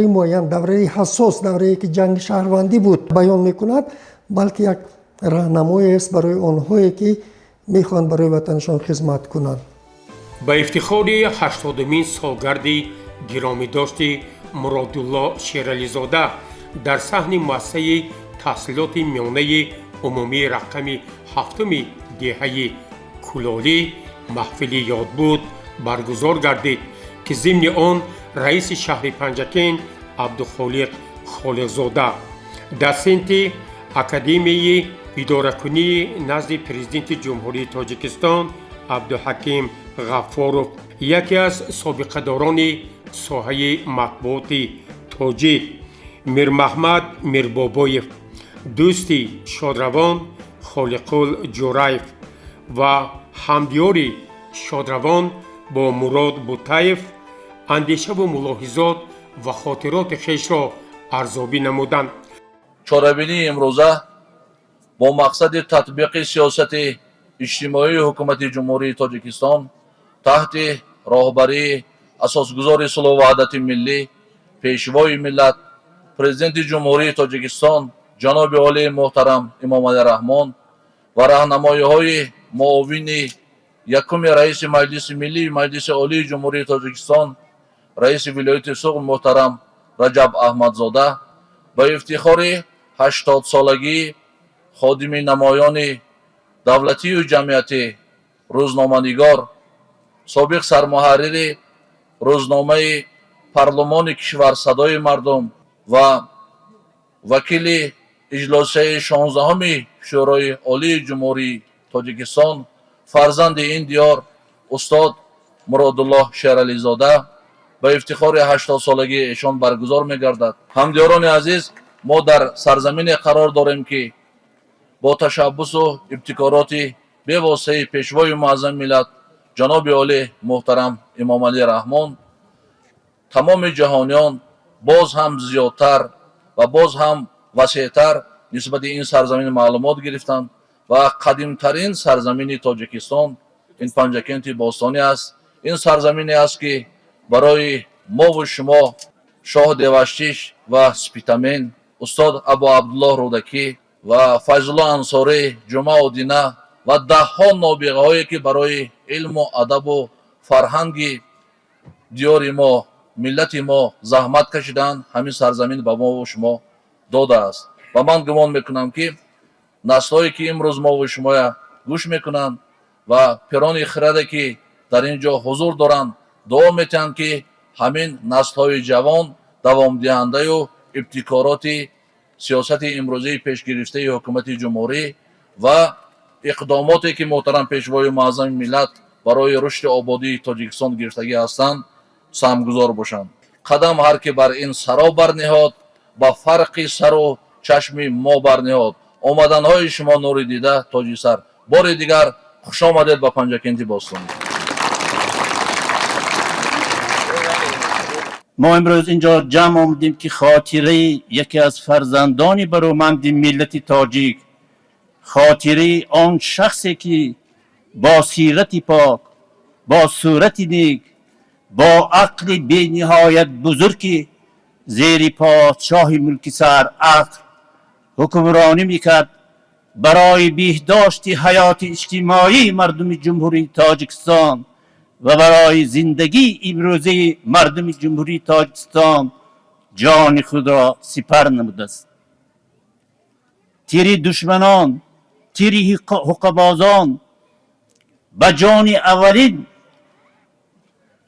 муайян, давраи ҳассос, даврае ки ҷанги шаҳрвандӣ буд, баён мекунад, балки як раҳнамоест барои онҳое, ки мехоҳанд барои ватанашон хизмат кунанд. Ба ифтихори 80-умин солгарди гиромидошти Муродулло Шерализода дар саҳни муассисаи Таҳсилоти миёнаи умумии рақами ҳафтуми деҳаи Кулолӣ маҳфили ёдбуд баргузор гардид, ки зимни он раиси шаҳри Панҷакент Абдухолиқ Холиқзода, дотсенти Академияи идоракунии назди Президенти Ҷумҳурии Тоҷикистон Абдуҳаким Ғаффоров, яке аз собиқадорони соҳаи матбуоти тоҷик Мирмаҳмад Мирбобоев, дӯсти шодравон Холиқул Ҷураев ва ҳамдиёри шодравон бо Мурод Бутаев андешаву мулоҳизот ва хотироти хешро арзёбӣ намуданд. Чорабинии имрӯза бо мақсади татбиқи сиёсати иҷтимоии Ҳукумати Ҷумҳурии Тоҷикистон таҳти роҳбарии Асосгузори сулҳу ваҳдати миллӣ, Пешвои миллат, Президенти Ҷумҳурии Тоҷикистон ҷаноби олии муҳтарам Эмомалӣ Раҳмон ва раҳнамоиҳои муовини якуми раиси Маҷлиси Миллии Маҷлиси Олии Ҷумҳурии Тоҷикистон, раиси вилояти Суғд муҳтарам Раҷаб Аҳмадзода ба ифтихори 80-солагии ходими намоёни давлатию ҷамъиятӣ, рӯзноманигор, собиқ сармуҳаррири рӯзномаи парлумони кишвар «Садои мардум» ва вакили иҷлосияи 16-уми Шӯрои Олии Ҷумҳурии Тоҷикистон, фарзанди ин диёр устод Муродуллоҳ Шерализода ба ифтихори 80-солагии эшон баргузор мегардад. Ҳамдиёрони азиз, мо дар сарзамине қарор дорем, ки бо ташаббусу ибтикороти бевоситаи Пешвои муаззами миллат ҷаноби олӣ муҳтарам Эмомалӣ Раҳмон тамоми ҷаҳониён боз ҳам зиёдтар ва боз ҳам васеътар нисбати ин сарзамин маълумот гирифтанд ва қадимтарин сарзамини Тоҷикистон ин Панҷакенти бостонӣ аст. Ин сарзамине аст, ки барои мову шумо Шоҳ Деваштич ва Спитамен, устод Абу Абдуллоҳ Рӯдакӣ ва Файзулло Ансорӣ, Ҷумъа Одина ва даҳҳо нобиғаҳое, ки барои илму адабу фарҳанги диёри мо, миллати мо заҳмат кашиданд, ҳамин сарзамин ба мову шумо додааст. Ва ман гумон мекунам, ки наслҳое, ки имрӯз мову шумоя гӯш мекунанд ва пирони хираде, ки дар ин ҷо ҳузур доранд, дуо метиҳанд, ки ҳамин наслҳои ҷавон давомдиҳандаю ибтикороти сиёсати имрӯзии пешгирифтаи Ҳукумати Ҷумҳурӣ ва иқдомоте, ки муҳтарам Пешвои муаззами миллат барои рушди ободии Тоҷикистон гирифтагӣ ҳастанд, саҳмгузор бошанд. Қадам ҳар ки бар ин саро барниҳод, ба фарқи сару чашми мо барниҳод. Омаданҳои шумо нури дида, тоҷи сар. Бори дигар хушомадед ба Панҷакенти бостонӣ. Мо имрӯз инҷо ҷамъ омадем, ки хотираи яке аз фарзандони бароманди миллати тоҷик, хотираи он шахсе, ки бо сирати пок, бо сурати нек, бо ақли бениҳоят бузург, зери подшоҳи мулки сар ақл ҳукмронӣ мекард, барои беҳдошти ҳаёти иҷтимоии мардуми Ҷумҳурии Тоҷикистон ва барои зиндагии имрӯзаи мардуми Ҷумҳурии Тоҷикистон ҷони худро сипар намудааст. Тири душманон, тири ҳуққабозон ба ҷони аввалин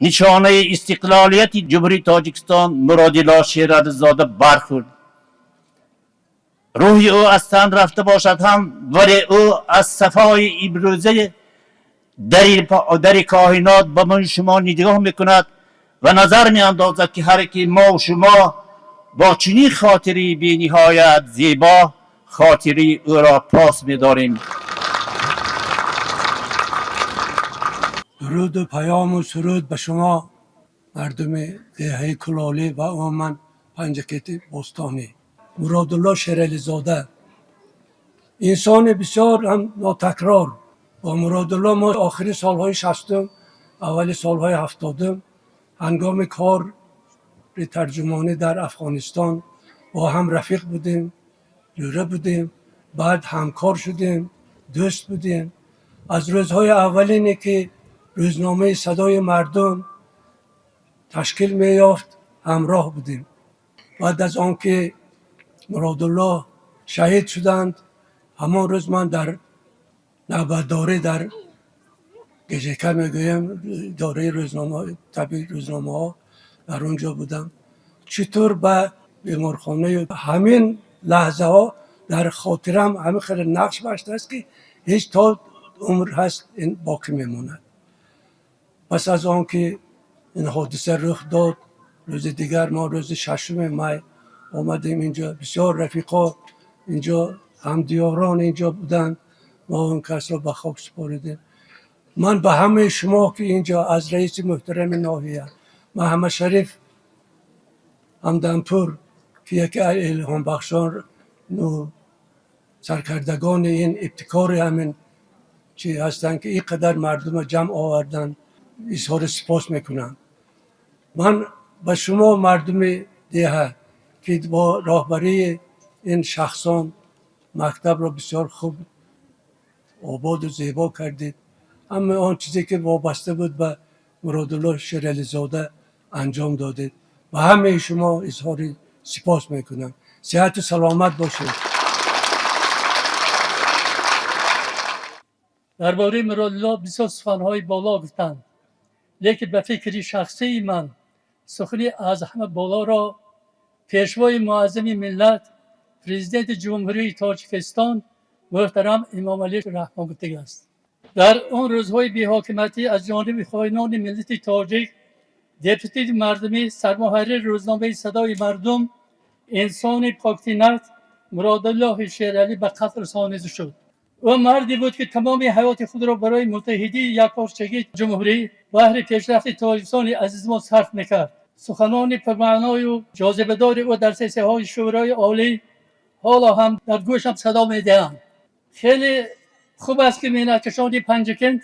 нишонаи истиқлолияти Ҷумҳурии Тоҷикистон Муродиллоҳ Шерализода бархӯрд. Рӯҳи ӯ аз тан рафта бошад ҳам, вале ӯ аз сафои имрӯзаи дари коинот ба мо шумо нигоҳ мекунад ва назар меандозад, ки ҳар ки мо шумо бо чунин хотираи бениҳоят зебо хотираи ӯро пос медорем. Дуруду паёму суруд ба шумо, мардуми деҳаи Кулолӣ ва умуман Панҷакенти бостонӣ. Муродулло Шерализода инсони бисёр ҳам нотакрор. Бо Муродулло мо охири солҳои 60-ум, аввали солҳои 70-ум ҳангоми кори тарҷумонӣ дар Афғонистон бо ҳам рафиқ будем, ҷӯра будем, баъд ҳамкор шудем, дӯст будем. Аз рӯзҳои аввалине, ки рӯзномаи «Садои мардум» ташкил меёфт, ҳамроҳ будем. Баъд аз он ки Муродулло Шаҳид шуданд, ҳамон рӯз ман дар навбатдорӣ дар ГЖК мегӯям, идораи рӯзнома, табии рӯзномаҳо, дар он ҷо будам. Чӣ тур ба беморхонаи ҳамин лаҳзаҳо дар хотирам ҳамин хеле нақш баштааст, ки ҳеҷ то умр ҳаст ин боқӣ мемонад. Пас аз он ки ин ҳодиса рух дод, рӯзи дигар мо рӯзи 6 май омадем инҷо. Бисёр рафиқо инҷо, ҳамдиёрон инҷо буданд. Мо он касро ба хок супоридем. Ман ба ҳамаи шумо, ки инҷо, аз раиси муҳтарами ноҳия Маҳаммадшариф Ҳамдампур, ки яке аз илҳомбахшон, саркардагони ин ибтикори ҳамин чи ҳастанд, ки ин қадар мардумро ҷамъ оварданд, изҳори сипос мекунам. Ман ба шумо, мардуми деҳа, ки бо роҳбарии ин шахсон мактабро бисёр хуб ободу зебо кардед, ҳамаи он чизе ки вобаста буд ба Муродулло Шерализода анҷом додед, ба ҳамаи шумо изҳори сипос мекунам. Сиҳату саломат бошед. Дар бораи Муродулло бисёр суханҳои боло гуфтанд, лекин ба фикри шахсии ман сухани аз ҳама болоро пешвои муаззами миллат, президенти Ҷумҳурии Тоҷикистон муҳтарам Эмомалӣ Раҳмон гуфтагааст. Дар он рӯзҳои беҳокиматӣ аз ҷониби хоинони миллати тоҷик, депутати мардумӣ, сармуҳаррири рӯзномаи «Садои мардум», инсони поктинат Муродуллоҳи Шералӣ ба қатл расонида шуд. Ӯ марде буд, ки тамоми ҳаёти худро барои муттаҳидии якпорчагии ҷумҳурӣ, баҳри пешрафти Тоҷикистони азизмо сарф мекард. Суханони пурмаъною ҷозибадори ӯ дар сессияҳои Шӯрои Олӣ ҳоло ҳам дар гӯшам садо медиҳанд. Хеле хуб аст, ки меҳнаткашони Панҷакент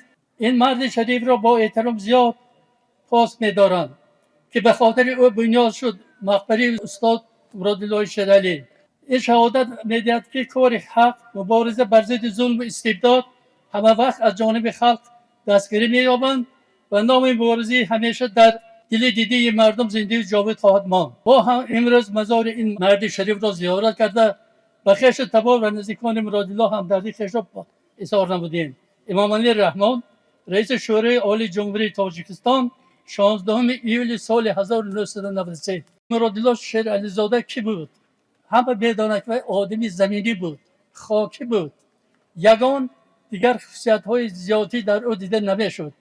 ин марди шарифро бо эҳтиром зиёд пос медоранд, ки ба хотири ӯ бунёд шуд мақбараи устод Муродуллоҳи Шералӣ. Ин шаҳодат медиҳад, ки кори ҳақ, мубориза бар зидди зулму истибдод ҳамавақт аз ҷониби халқ дастгирӣ меёбанд ва номи муборизӣ ҳамеша дар дили дидаи мардум зиндаю ҷовид хоҳад монд. Мо ҳам имрӯз мазори ин марди шарифро зиёрат карда, ба хешу табор ва наздикони Муродулло ҳамдардии хешро изҳор намудем. Эмомалӣ Раҳмон, раиси Шӯрои Олии Ҷумҳурии Тоҷикистон, 16 июли соли 1993. Муродулло Шерализода кӣ буд? Ҳама медонад, ки вай одами заминӣ буд, хокӣ буд. Ягон дигар хусусиятҳои зиёдӣ дар ӯ дида намешуд.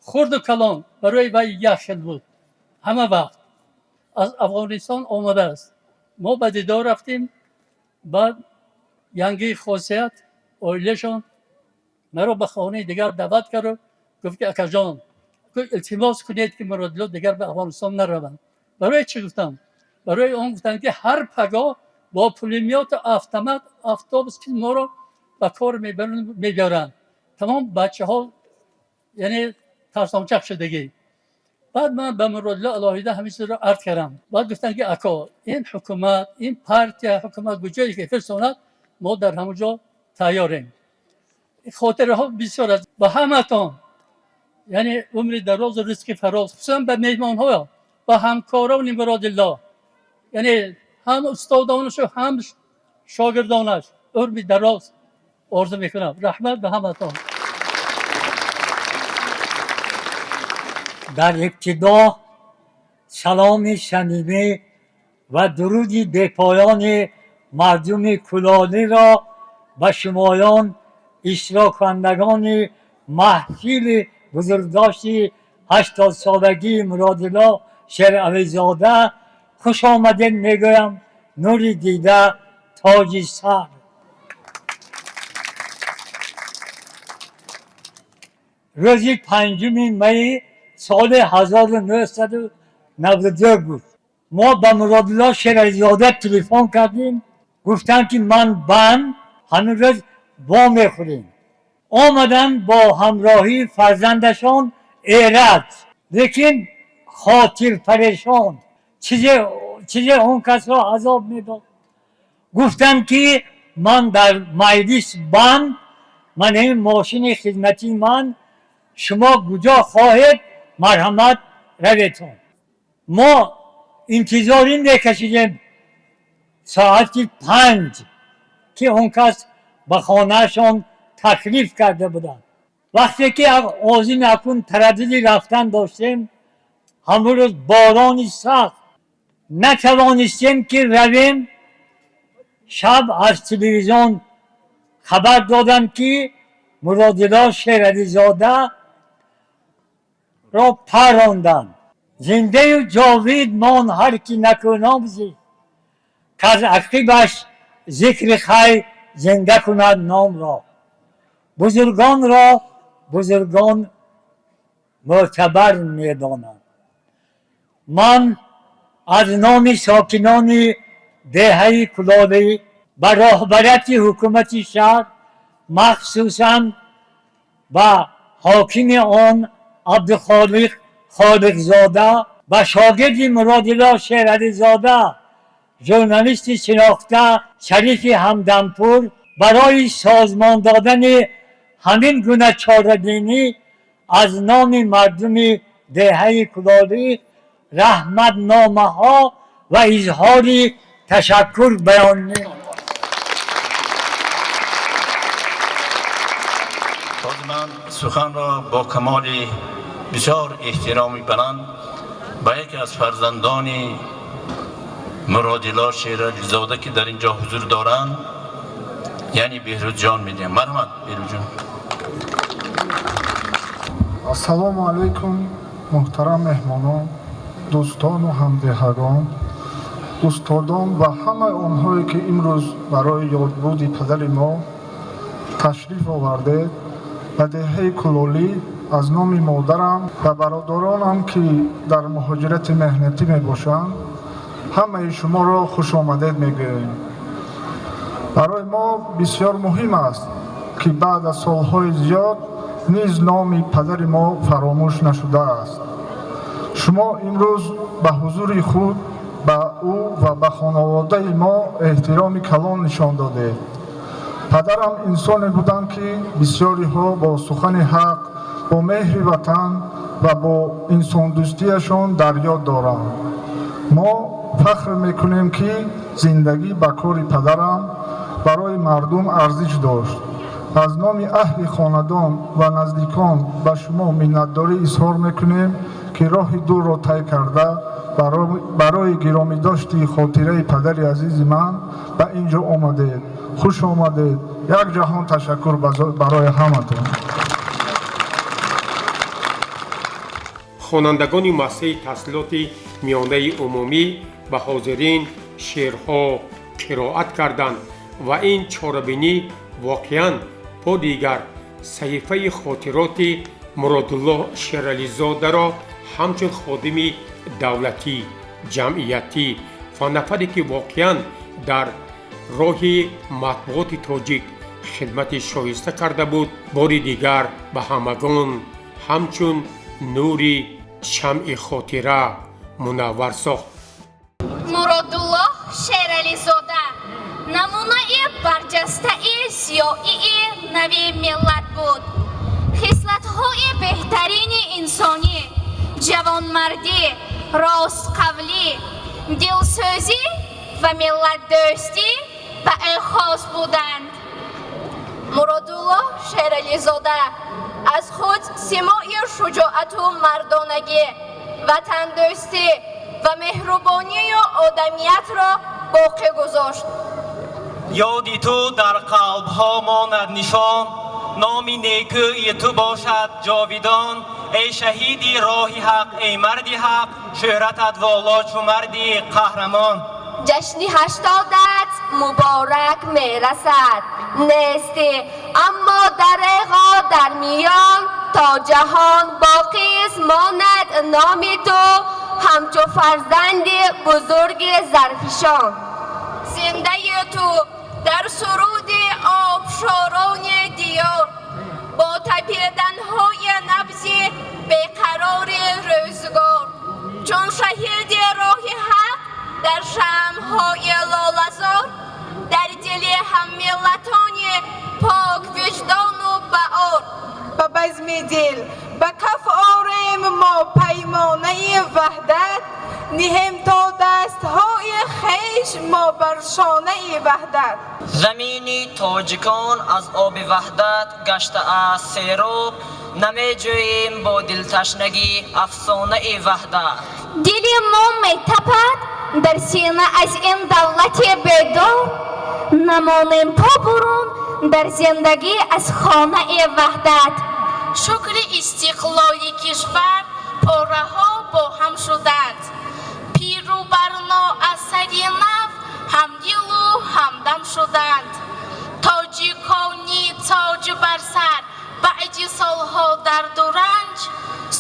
Хурду калон барои вай як хел буд. Ҳама вақт аз Афғонистон омадааст. Мо ба дидор рафтем, баъд янгии хосият оилашон маро ба хонаи дигар даъват кард, гуфт, ки акаҷон, илтимос кунед, ки Муродулло дигар ба Афғонистон нараванд. Барои чӣ, гуфтам? Барои он, гуфтанд, ки ҳар пагоҳ бо пулемёту автомат, автобус ки моро ба кор мебаранд, тамом бачаҳо яъне тарсончақ шудагӣ. Баъд ман ба Муродулло алоҳида ҳамин чизро арз кардам. Баъд гуфтанд, ки ако, ин ҳукумат, ин партия, ҳукумат куҷое ки фирсонад, мо дар ҳамон ҷо тайёрем. Хотираҳо бисёр аст. Ба ҳаматон яъне умри дарозу ризқи фароз, хусусан ба меҳмонҳо, ба ҳамкорони Муродилло, яъне ҳам устодонашу ҳам шогирдонаш умри дароз орзу мекунам. Раҳмат ба ҳаматон. Дар ибтидо саломи самимӣ ва дуруди бепоёни мардуми Кулолиро ба шумоён, иштироккунандагони маҳфили бузургдошти 80-солагии Муродулло Шерализода хуш омадед мегӯям. Нури дида, тоҷи сар. Рӯзи 5 майи соли 1992 буд. Мо ба Муродулло Шерализода телефон кардем, гуфтанд, ки ман банд, ҳамин рӯз вомехӯрем. Омаданд бо ҳамроҳии фарзандашон Эраҷ, лекин хотирпарешон, чизе он касро азоб медод. Гуфтанд, ки ман дар маҷлис банд, ман ин мошини хизматии ман, шумо куҷо хоҳед, марҳамат, раветон. Мо интизорӣ мекашидем соати 5. Ки он кас ба хонаашон таклиф карда буданд. Вақте ки озими акун тараддуди рафтан доштем, ҳамон рӯз борони сахт, натавонистем ки равем. Шаб аз телевизион хабар додам, ки Муродилло Шерализода ро паронданд. Зиндаю ҷовид мон ҳар ки накӯном зист, каз ақибаш зикри хайр зинда кунад номро. Бузургонро бузургон мӯътабар медонанд. Ман аз номи сокинони деҳаи Кулолӣ ба роҳбарияти ҳукумати шаҳр, махсусан ба ҳокими он Абдухолиқ Холиқзода, ба шогирди Муродилло Шерализода, журналисти шинохта Шарифи Ҳамдампур, барои созмон додани ҳамин гуна чорабинӣ аз номи мардуми деҳаи Кулолӣ раҳматномаҳо ва изҳори ташаккур баён менамоям. Ман суханро бо камоли бисёр эҳтироми баланд ба яке аз фарзандони Муродилло Шерализода, ки дар ин ҷо ҳузур доранд, яъне Беҳрӯзҷон медиҳам. Марҳамат, Беҳрӯзҷон. Ассалому алайкум, муҳтарам меҳмонон, дӯстону ҳамдеҳагон, устодон ва ҳамаи онҳое, ки имрӯз барои ёдбуди падари мо ташриф овардед ба деҳаи Кулолӣ. Аз номи модарам ва бародаронам, ки дар муҳоҷирати меҳнатӣ мебошанд, ҳамаи шуморо хушомадед мегӯем. Барои мо бисёр муҳим аст, ки баъд аз солҳои зиёд низ номи падари мо фаромӯш нашудааст. Шумо имрӯз ба ҳузури худ ба ӯ ва ба хонаводаи мо эҳтироми калон нишон додед. Падарам инсоне буданд, ки бисёриҳо бо сухани ҳақ, бо меҳри ватан ва бо инсондӯстиашон дар ёд доранд. Мо фахр мекунем, ки зиндагӣ ба кори падарам барои мардум арзиш дошт. Аз номи аҳли хонадон ва наздикон ба шумо миннатдорӣ изҳор мекунем, ки роҳи дурро тай карда барои гиромидошти хотираи падари азизи ман ба ин ҷо омадед. Хуш омадед. Як ҷаҳон ташаккур барои ҳаматон. Хонандагони муассисаи таҳсилоти миёнаи умумӣ ба ҳозирин шеърҳо қироат карданд ва ин чорабинӣ воқеан бо дигар саҳифаи хотироти Муродулло Шерализодаро ҳамчун ходими давлатӣ, ҷамъиятӣ ва нафаре, ки воқеан дар роҳи матбуоти тоҷик хидмати шоиста карда буд, бори дигар ба ҳамагон ҳамчун нури шамъи хотира мунаввар сохт. Муродулло Шерализода намунаи барҷастаи зиёии нави миллат буд. Хислатҳои беҳтарини инсонӣ, ҷавонмардӣ, ростқавлӣ, дилсӯзӣ ва миллатдӯстӣ ба ӯ хос буданд. Муродулло Шерализода аз худ симои шуҷоату мардонагӣ, ватандӯстӣ ва меҳрубонию одамиятро боқӣ гузошт. Ёди ту дар қалбҳо монад нишон, номи некӯи ту бошад ҷовидон. Эй шаҳиди роҳи ҳақ, эй марди ҳақ, шӯҳратат воло чу марди қаҳрамон. Ҷашни 80-ат муборак мерасад, нестӣ, аммо дареғо дар миён, то ҷаҳон боқист монад номи ту ҳамчу фарзанди бузурги зарфишон. Зиндаи ту дар суруди обшорони диёр, бо тапиданҳои набзи беқарори рӯзгор, чун шаҳиди роҳи ҳақ дар шамъҳои лолазор, дар дили ҳаммиллатони поквиҷдону баъор. Ба базми дил ба каф орем мо паймонаи ваҳдат, Ниҳем то дастҳои хеш мо бар шонаи ваҳдат. Замини тоҷикон аз оби ваҳдат гаштааст сероб, намеҷӯем бо дилташнагӣ афсонаи ваҳдат. Дили мо метапад дар сина аз ин давлати бедор, намонем то бурун дар зиндагӣ аз хонаи ваҳдат. Шукри истиқлоли кишвар пораҳо бо ҳам шуданд, пиру барно аз сари нав ҳамдилу ҳамдам шуданд. Тоҷикони тоҷ бар сар баъди солҳо дарду ранҷ,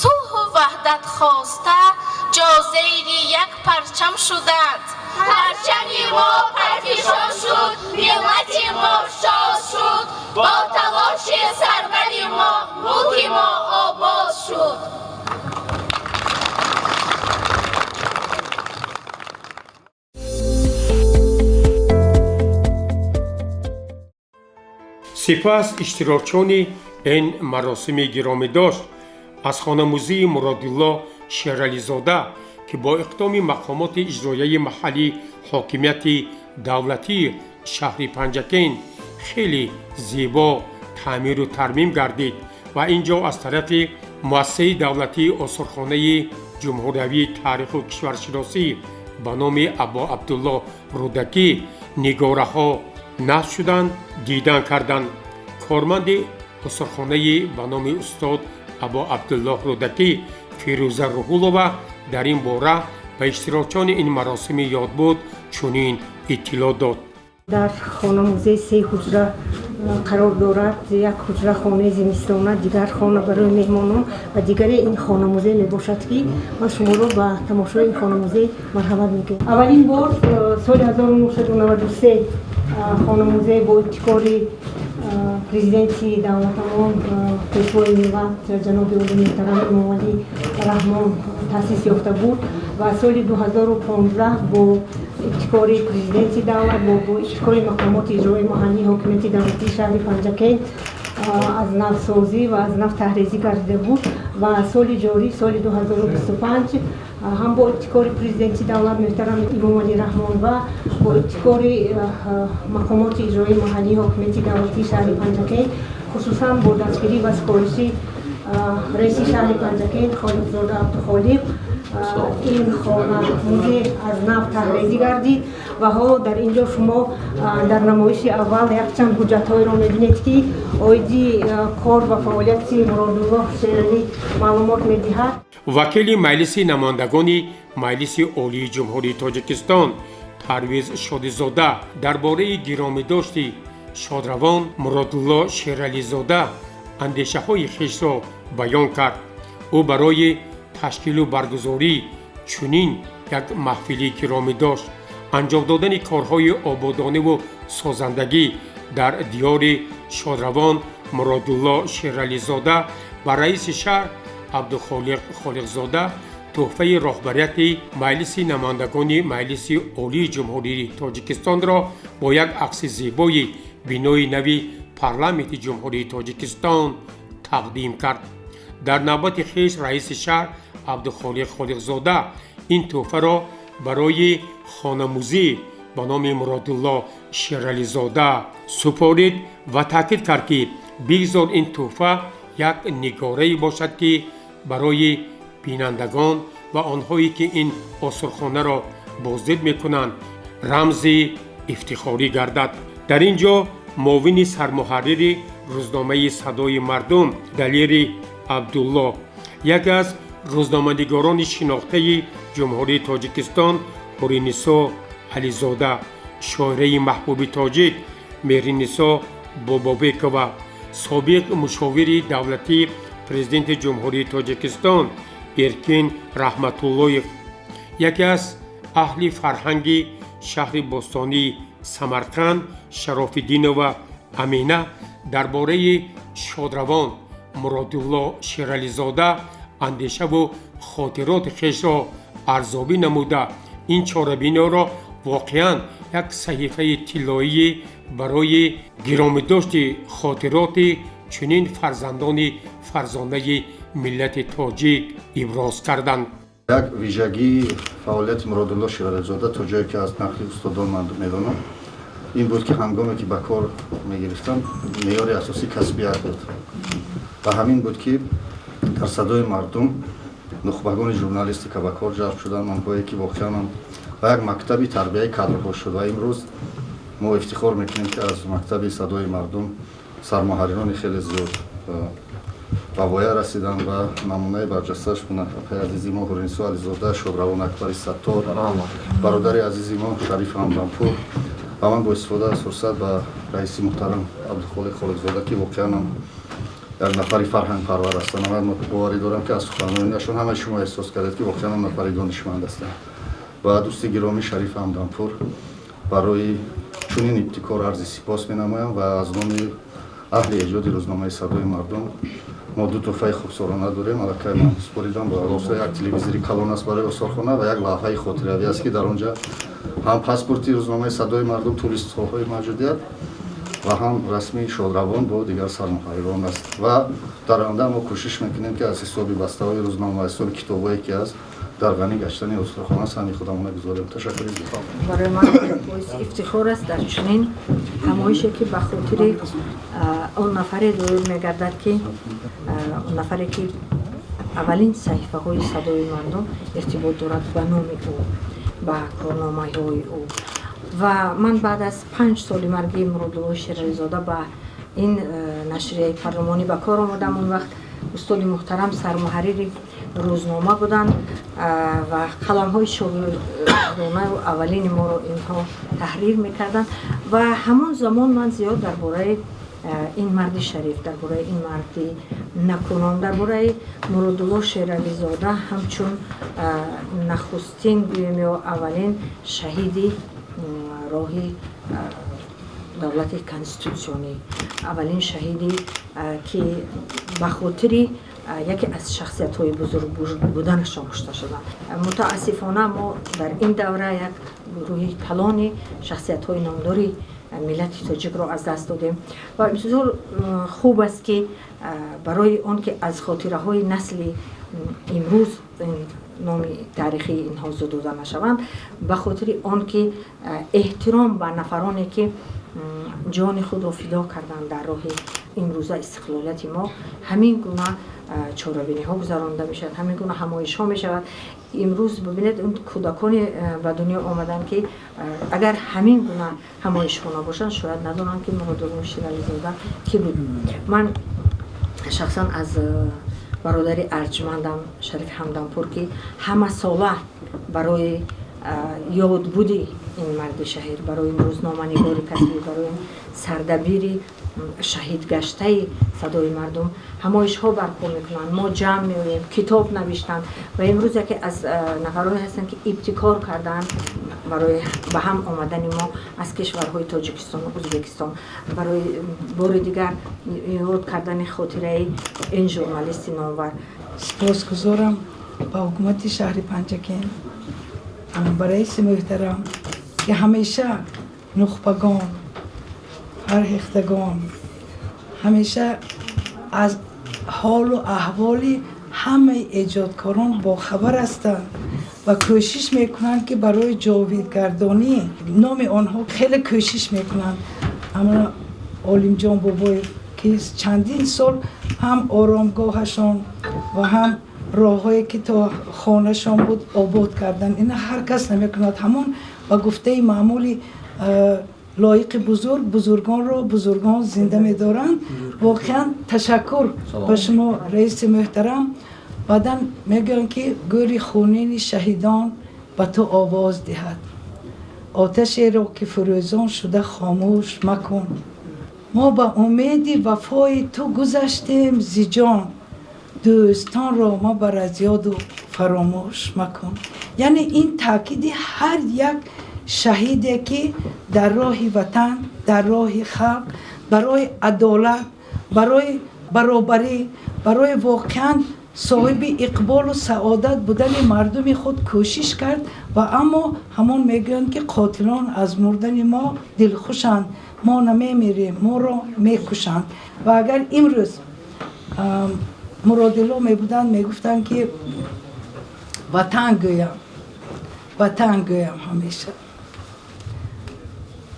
сулҳу ваҳдат хоста ҷо зери як парчам шуданд. Парчами мо парфишон шуд, миллати мо шод шуд, бо талоши сарвари мо мулки мо обод шуд. Сипас иштирокчиёни ин маросими гиромидошт аз хонамузеи Муродулло Шерализода, ки бо иқдоми мақомоти иҷроияи маҳаллии ҳокимияти давлатии шаҳри Панҷакент хеле зебо таъмиру тармим гардид ва ин ҷо аз тарафи муассисаи давлатии осорхонаи ҷумҳуриявии таъриху кишваршиносӣ ба номи Або Абдулло Рӯдакӣ нигораҳо насб шуданд, дидан карданд. Корманди осорхонаи ба номи устод Або Абдуллоҳ Рӯдакӣ Фирӯза Рӯҳулова дар ин бора ба иштирокчиёни ин маросими ёдбуд чунин иттилоъ дод. Дар хонамузей се ҳуҷра қарор дорад. Як ҳуҷра хонаи зимистона, дигар хона барои меҳмонон ва дигаре ин хонамузей мебошад, ки ман шуморо ба тамошои ин хонамузей марҳамат мекунам. Аввалин бор соли 1993 хонамузей бо ибтикори президенти давлатамон, пешвои миллат ҷаноби олии муҳтарам Эмомалӣ Раҳмон таъсис ёфта буд ва соли 2015 бо ибтикори президенти давлат, бо ибтикори мақомоти иҷроии маҳаллии ҳокимияти давлатии шаҳри Панҷакент аз навсозӣ ва аз нав таҳрезӣ гардида буд ва соли ҷорӣ, соли 2025, ҳам бо ибтикори президенти давлат муҳтарам Эмомалӣ Раҳмон ва бо ибтикори мақомоти иҷроии маҳаллии ҳокимияти давлатии шаҳри Панҷакент, хусусан бо дастгирӣ ва супориши раиси шаҳри Панҷакент Холиқзода Абдухолиқ, ин хона-музей аз нав таҳрезӣ гардид ва ҳоло дар ин ҷо шумо дар намоиши аввал якчанд ҳуҷҷатҳоеро мебинед, ки оиди кор ва фаъолияти Муродуллоҳ Шералӣ маълумот медиҳад. Вакили Маҷлиси намояндагони Маҷлиси Олии Ҷумҳурии Тоҷикистон Парвиз Шодизода дар бораи гиромидошти шодравон Муродулло Шерализода андешаҳои хешро баён кард. Ӯ барои ташкилу баргузории чунин як маҳфили гиромидошт, анҷом додани корҳои ободониву созандагӣ дар диёри шодравон Муродулло Шерализода ба раиси шаҳр Абдухолиқ Холиқзода тӯҳфаи роҳбарияти Маҷлиси намояндагони Маҷлиси Олии Ҷумҳурии Тоҷикистонро бо як акси зебои бинои нави парламенти Ҷумҳурии Тоҷикистон тақдим кард. Дар навбати хеш раиси шаҳр Абдухолиқ Холиқзода ин тӯҳфаро барои хонамузӣ ба номи Муродулло Шерализода супорид ва таъкид кард, ки бигзор ин тӯҳфа як нигорае бошад, ки барои бинандагон ва онҳое ки ин осорхонаро боздид мекунанд, рамзи ифтихорӣ гардад. Дар ин ҷо муовини сармуҳаррири рӯзномаи Садои мардум Далери Абдулло, яке аз рӯзноманигорони шинохтаи Ҷумҳурии Тоҷикистон Ҳуринисо Ализода, шоираи маҳбуби тоҷик Меҳринисо Бобобекова, собиқ мушовири давлатии президенти Ҷумҳурии Тоҷикистон Эркин Раҳматуллоев, яке аз аҳли фарҳанги шаҳри бостонии Самарқанд Шарофиддинова Амина дар бораи шодравон Муродулло Шерализода андешаву хотироти хешро арзобӣ намуда, ин чорабиниро воқеан як саҳифаи тиллоӣ барои гиромидошти хотироти чунин фарзандони фарзонаи миллати тоҷик иброз карданд. Як вижагии фаъолияти Муродулло Шерализода, то ҷое ки аз нақли устодон ман медонам, ин буд, ки ҳангоме ки ба кор мегирифтам, меъёри асосӣ касбият буд ва ҳамин буд, ки дар Садои мардум нухбагони журналистика ба кор ҷалб шуданд, онҳое ки воқеан ба як мактаби тарбияи кадрҳо шуд. Ва имрӯз мо ифтихор мекунем, ки аз мактаби Садои мардум сармуҳаррирони хеле зиёд ба воя расиданд ва намунаи барҷастааш апаи азизи мо Ҳуринисо Ализода, шодравон Акбари Саттор, бародари азизи мо Шариф Ҳамдампур. Ва ман бо истифода аз фурсат ба раиси муҳтарам Абдухолиқ Холиқзода, ки воқеан як нафари фарҳангпарвар ҳастанд, ман боварӣ дорам, ки аз суханронияшон ҳамаи шумо эҳсос кардед, ки воқеан нафари донишманд ҳастанд, ва дӯсти гиромӣ Шариф Ҳамдампур барои чунин ибтикор арзи сипос менамоям. Ва аз номи аҳли эҷоди рӯзномаи Садои мардум мо ду тӯҳфаи хубсорона дорем, аллакай ман супоридам ба як телевизори калон аст барои осорхона ва як лавҳаи хотиравӣ аст, ки дар он ҷа ҳам паспорти рӯзномаи Садои мардум тӯли солҳои мавҷудият ва ҳам расми шодравон бо дигар сармуҳаррирон аст. Ва дар оянда мо кӯшиш мекунем, ки аз ҳисоби бастаҳои рӯзнома ва ҳисоби китобҳое ки аст, дар ғанӣ гаштани осорхона саҳми худамона гузорем. Ташаккури зиёд. Барои ман боиси ифтихор аст дар чунин ҳамоише, ки ба хотири он нафаре доир мегардад, ки он нафаре ки аввалин саҳифаҳои Садои мардум иртибот дорад ба номи ӯ, ба корномаҳои ӯ. Ва ман баъд аз 5 соли марги Муродуллои Шерализода ба ин нашрияи парлумонӣ ба кор омадам. Он вақт устоди муҳтарам сармуҳаррири рӯзнома буданд ва қаламҳои шогирдонаю аввалини моро инҳо таҳрир мекарданд. Ва ҳамон замон ман зиёд дар бораи ин марди шариф, дар бораи ин марди накуном, дар бораи Муродулло Шерализода ҳамчун нахустин, гӯем, ё аввалин шаҳиди роҳи давлати конститутсионӣ, аввалин шаҳиди, ки ба хотири яке аз шахсиятҳои бузург буданашон кушта шуданд. Мутаассифона, мо дар ин давра як гурӯҳи калони шахсиятҳои номдори миллати тоҷикро аз даст додем. Ва бисёр хуб аст, ки барои он ки аз хотираҳои насли имрӯз номи таърихии инҳо зудуда нашаванд, ба хотири он ки эҳтиром ба нафароне, ки ҷони худро фидо карданд дар роҳи имрӯза истиқлолияти мо, ҳамин гуна чорабиниҳо гузаронида мешавад, ҳамин гуна ҳамоишҳо мешавад. Имрӯз бибинед, он кӯдаконе ба дунё омаданд, ки агар ҳамин гуна ҳамоишҳо набошанд, шояд надонанд, ки Муродулло Шерализода кӣ буд. Ман шахсан аз бародари арҷмандам Шариф Ҳамдампур, ки ҳамасола барои ёдбуди ин марди шаҳир, барои рӯзноманигори касбӣ, барои сардабири шаҳидгаштаи Садои мардум ҳамоишҳо барпо мекунанд, мо ҷамъ меоем, китоб навиштанд ва имрӯз яке аз нафароне ҳастанд, ки ибтикор карданд барои ба ҳам омадани мо аз кишварҳои Тоҷикистону Ӯзбекистон барои бори дигар ёд кардани хотираи ин журналисти номвар. Сипосгузорам ба ҳукумати шаҳри Панҷакент, ба раиси муҳтарам, ки ҳамеша нухбагон, фарҳехтагон, ҳамеша аз ҳолу аҳволи ҳамаи эҷодкорон бохабар ҳастанд ва кӯшиш мекунанд, ки барои ҷовидгардонии номи онҳо хеле кӯшиш мекунанд. Аммо Олимҷон Бобоев, ки чандин сол ҳам оромгоҳашон ва ҳам роҳҳое, ки то хонашон буд, обод карданд, ина ҳар кас намекунад. Ҳамон ба гуфтаи маъмули лоиқи бузург, бузургонро бузургон зинда медоранд. Воқеан, ташаккур ба шумо, раиси муҳтарам. Баъдан мегӯянд, ки гӯри хунини шаҳидон ба ту овоз диҳад, оташеро ки фурӯзон шуда хомӯш макун. Мо ба умеди вафои ту гузаштем зи ҷон, дӯстонро мабар аз ёду фаромӯш макун. Яъне ин таъкиди ҳар як шаҳиде, ки дар роҳи ватан, дар роҳи халқ, барои адолат, барои баробарӣ, барои воқеан соҳиби иқболу саодат будани мардуми худ кӯшиш кард. Ва аммо ҳамон мегӯянд, ки қотилон аз мурдани мо дилхушанд, мо намемирем, моро мекушанд. Ва агар имрӯз Муродилло мебуданд, мегуфтанд, ки Ватан гӯям, ватан гӯям ҳамеша.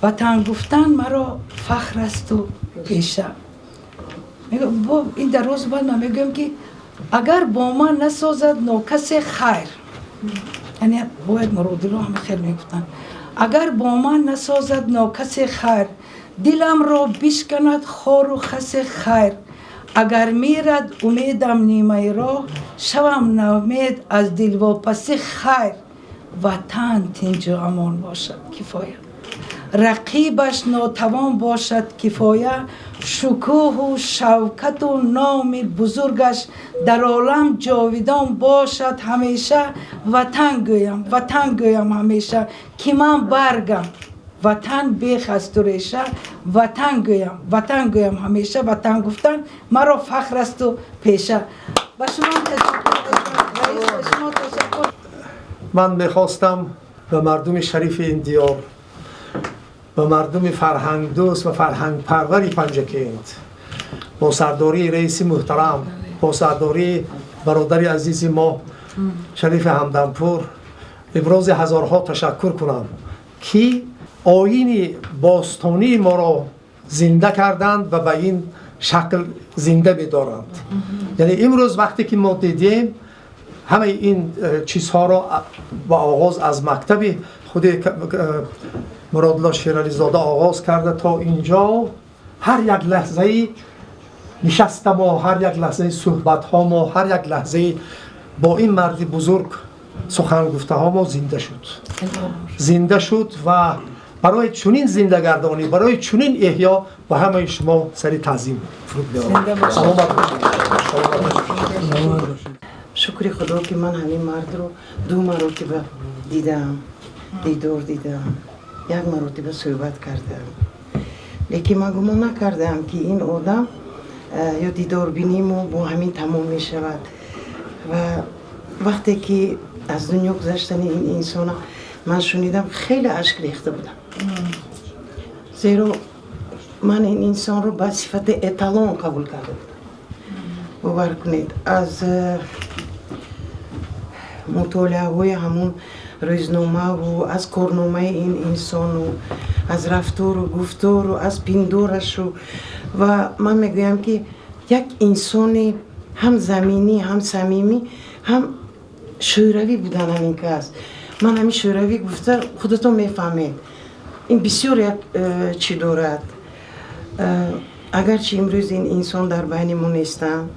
Ватан гуфтан маро фахр асту пеша. Ин дар рӯз баъд ман мегӯям, ки агар бо ман насозад нокасе хайр, яъне бояд Муродилло ҳама хел мегуфтанд: агар бо ман насозад нокасе хайр, диламро бишканад хору хасе хайр, агар мирад умедам нимаи роҳ, шавам ноумед аз дилвопасӣ хайр, ватан тинҷу амон бошад кифоя, рақибаш нотавон бошад кифоя, шукӯҳу шавкату номи бузургаш дар олам ҷовидон бошад ҳамеша. Ватан гӯям, ватан гӯям ҳамеша, ки ман баргам ватан бех асту реша. Ватан гӯям, ватан гӯям ҳамеша, ватан гуфтан маро фахр асту пеша. Ба шумо ташаккур, ба шумо ташаккур. Ман мехостам ба мардуми шарифи ин диёр, ба мардуми фарҳангдӯст ва фарҳангпарвари Панҷакент бо сардории раиси муҳтарам, бо сардории бародари азизи мо Шарифи Ҳамдампур ибрози ҳазорҳо ташаккур кунам, ки оини бостонии моро зинда карданд ва ба ин шакл зинда медоранд. Яъне имрӯз вақте ки мо дидем ҳамаи ин чизҳоро, ба оғоз аз мактаби худи Муродулло Шерализода оғоз карда то инҷо, ҳар як лаҳзаи нишаста мо, ҳар як лаҳзаи суҳбатҳо мо, ҳар як лаҳзаи бо ин марди бузург сухан гуфтаҳо мо зинда шуд, зинда шуд. Ва барои чунин зиндагардонӣ, барои чунин эҳё ба ҳамаи шумо сари таъзим фуруд меорам. Саломат бошед. Шукри Худо, ки ман ҳамин мардро ду маротиба дидаам, дидор дидаам, як маротиба суҳбат кардаам, лекин ман гумон накардаам, ки ин одам ё дидорбинии мо бо ҳамин тамом мешавад. Ва вақте ки аз дунё гузаштани ин инсона ман шунидам, хеле ашк рехта будам, зеро ман ин инсонро ба сифати эталон қабул карда будам. Бовар кунед, аз мутолиаҳои ҳамун рӯзномаву аз корномаи ин инсону аз рафтору гуфтору аз пиндорашу, ва ман мегӯям, ки як инсони ҳам заминӣ, ҳам самимӣ, ҳам шӯравӣ будан ҳамин кас. Ман ҳамин шӯравӣ гуфта, худатон мефаҳмед, ин бисёр як чӣ дорад. Агарчи имрӯз ин инсон дар байни мо нестанд,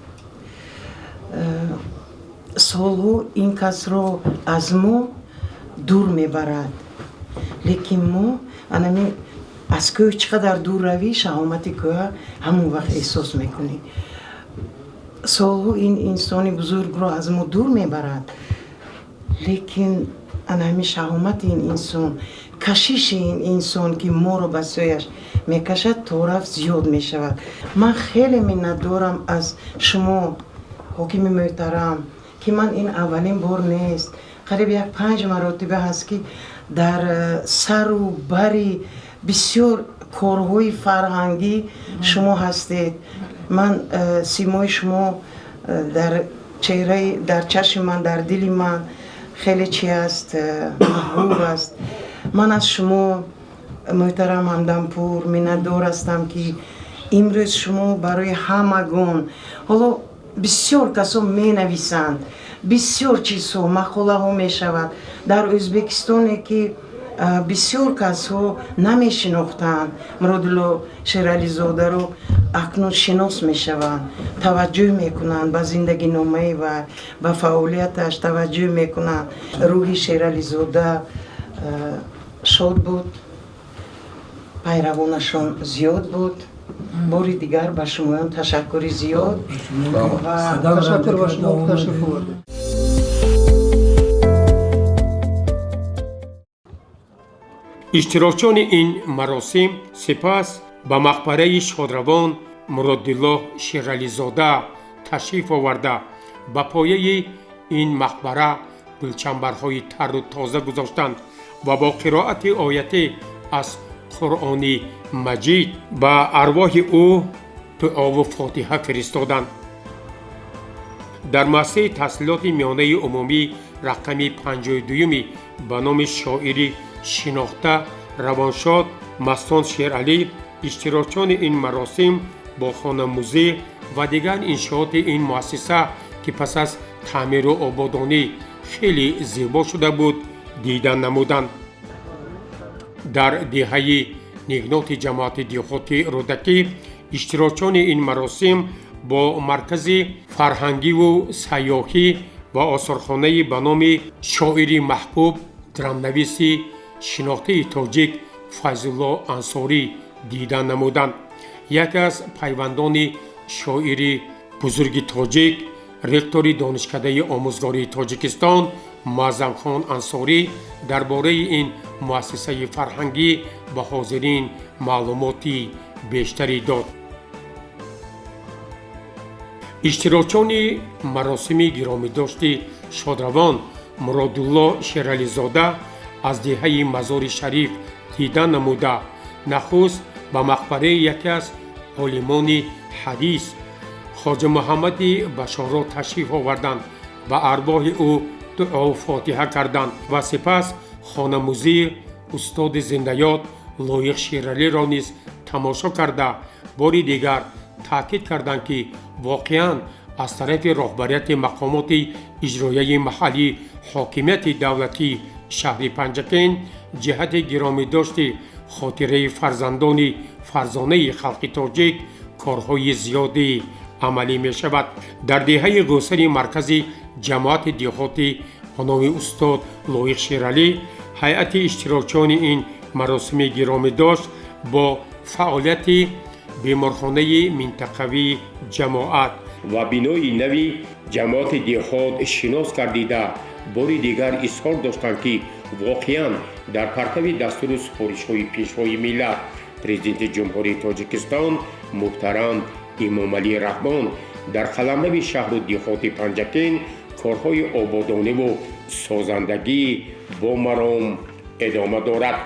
солҳо ин касро аз мо дур мебарад, лекин мо анами аз кӯҳ чӣ қадар дур равӣ, шаҳомати кӯҳа ҳамон вақт эҳсос мекунӣ. Солҳо ин инсони бузургро аз мо дур мебарад, лекин ана ҳамин шаҳомати ин инсон, кашиши ин инсон, ки моро ба сӯяш мекашад, торафт зиёд мешавад. Ман хеле миннатдорам аз шумо, ҳокими муҳтарам, ки ман ин аввалин бор нест, қариб як панҷ маротиба ҳаст, ки дар сару бари бисёр корҳои фарҳангӣ шумо ҳастед. Ман симои шумо дар чеҳраи, дар чашми ман, дар дили ман хеле чи аст, маҳбуб аст. Ман аз шумо, муҳтарам Ҳамдампур, миннатдор ҳастам, ки имрӯз шумо барои ҳамагон, ҳоло бисёр касо менависанд, бисёр чизҳо, мақолаҳо мешавад дар Ӯзбекистоне, ки бисёр касҳо намешинохтанд Муродулло Шерализодаро, акнун шинос мешаванд, таваҷҷӯҳ мекунанд ба зиндагиномаи вай, ба фаъолияташ таваҷҷӯҳ мекунанд. Рӯҳи Шерализода шод буд, пайравонашон зиёд буд. Бори дигар ба шумоён ташаккури зиёд. Ташаккур ба шумо, ташриф овардед. Иштирокчиёни ин маросим сипас ба мақбараи шодравон Муродилло Шерализода ташриф оварда, ба пояи ин мақбара гулчамбарҳои тару тоза гузоштанд ва бо қироати ояте аз Қуръони Маҷид ба арвоҳи ӯ дуову фотиҳа фиристоданд. Дар муассисаи таҳсилоти миёнаи умумӣ Рақами 52-юми ба номи шоири шинохта, равоншод Мастон Шералӣ иштирокчиёни ин маросим бо хонамузей ва дигар иншооти ин муассиса, ки пас аз таъмиру ободонӣ хеле зебо шуда буд, дида намуданд. Дар деҳаи Нигноти ҷамоати деҳоти Рӯдакӣ иштирокчиёни ин маросим бо маркази фарҳангиву сайёҳӣ ва осорхонаи ба номи шоири маҳбуб, драмнависи шинохтаи тоҷик Файзулло Ансорӣ дида намуданд. Яке аз пайвандони шоири бузурги тоҷик, ректори Донишкадаи омӯзгории Тоҷикистон Муаззамхон Ансорӣ дар бораи ин муассисаи фарҳангӣ ба ҳозирин маълумоти бештарӣ дод. Иштирокчиёни маросими гиромидошти шодравон Муродулло Шерализода аз деҳаи Мазори Шариф дида намуда, нахуст ба мақбараи яке аз олимони ҳадис Хоҷа Муҳаммади Башоро ташриф оварданд, ба арвоҳи ӯ дуову фотиҳа карданд ва сипас хонамузеи устоди зиндаёд Лоиқ Шералиро низ тамошо карда, бори дигар таъкид карданд, ки воқеан аз тарафи роҳбарияти мақомоти иҷроияи маҳаллии ҳокимияти давлатии шаҳри Панҷакент ҷиҳати гиромидошти хотираи фарзандони фарзонаи халқи тоҷик корҳои зиёде амалӣ мешавад. Дар деҳаи Ғӯсари маркази ҷамоати деҳотӣ ба номи устод Лоиқ Шералӣ ҳайати иштирокчиёни ин маросими гиромидошт бо фаъолияти беморхонаи минтақавии ҷамоат ва бинои нави ҷамоати деҳот шинос гардида, бори дигар изҳор доштанд, ки воқеан дар партави дастуру супоришҳои Пешвои миллат, Президенти Ҷумҳурии Тоҷикистон муҳтарам Эмомалӣ Раҳмон дар қаламрави шаҳру деҳоти Панҷакент корҳои ободониву созандагӣ бо маром идома дорад.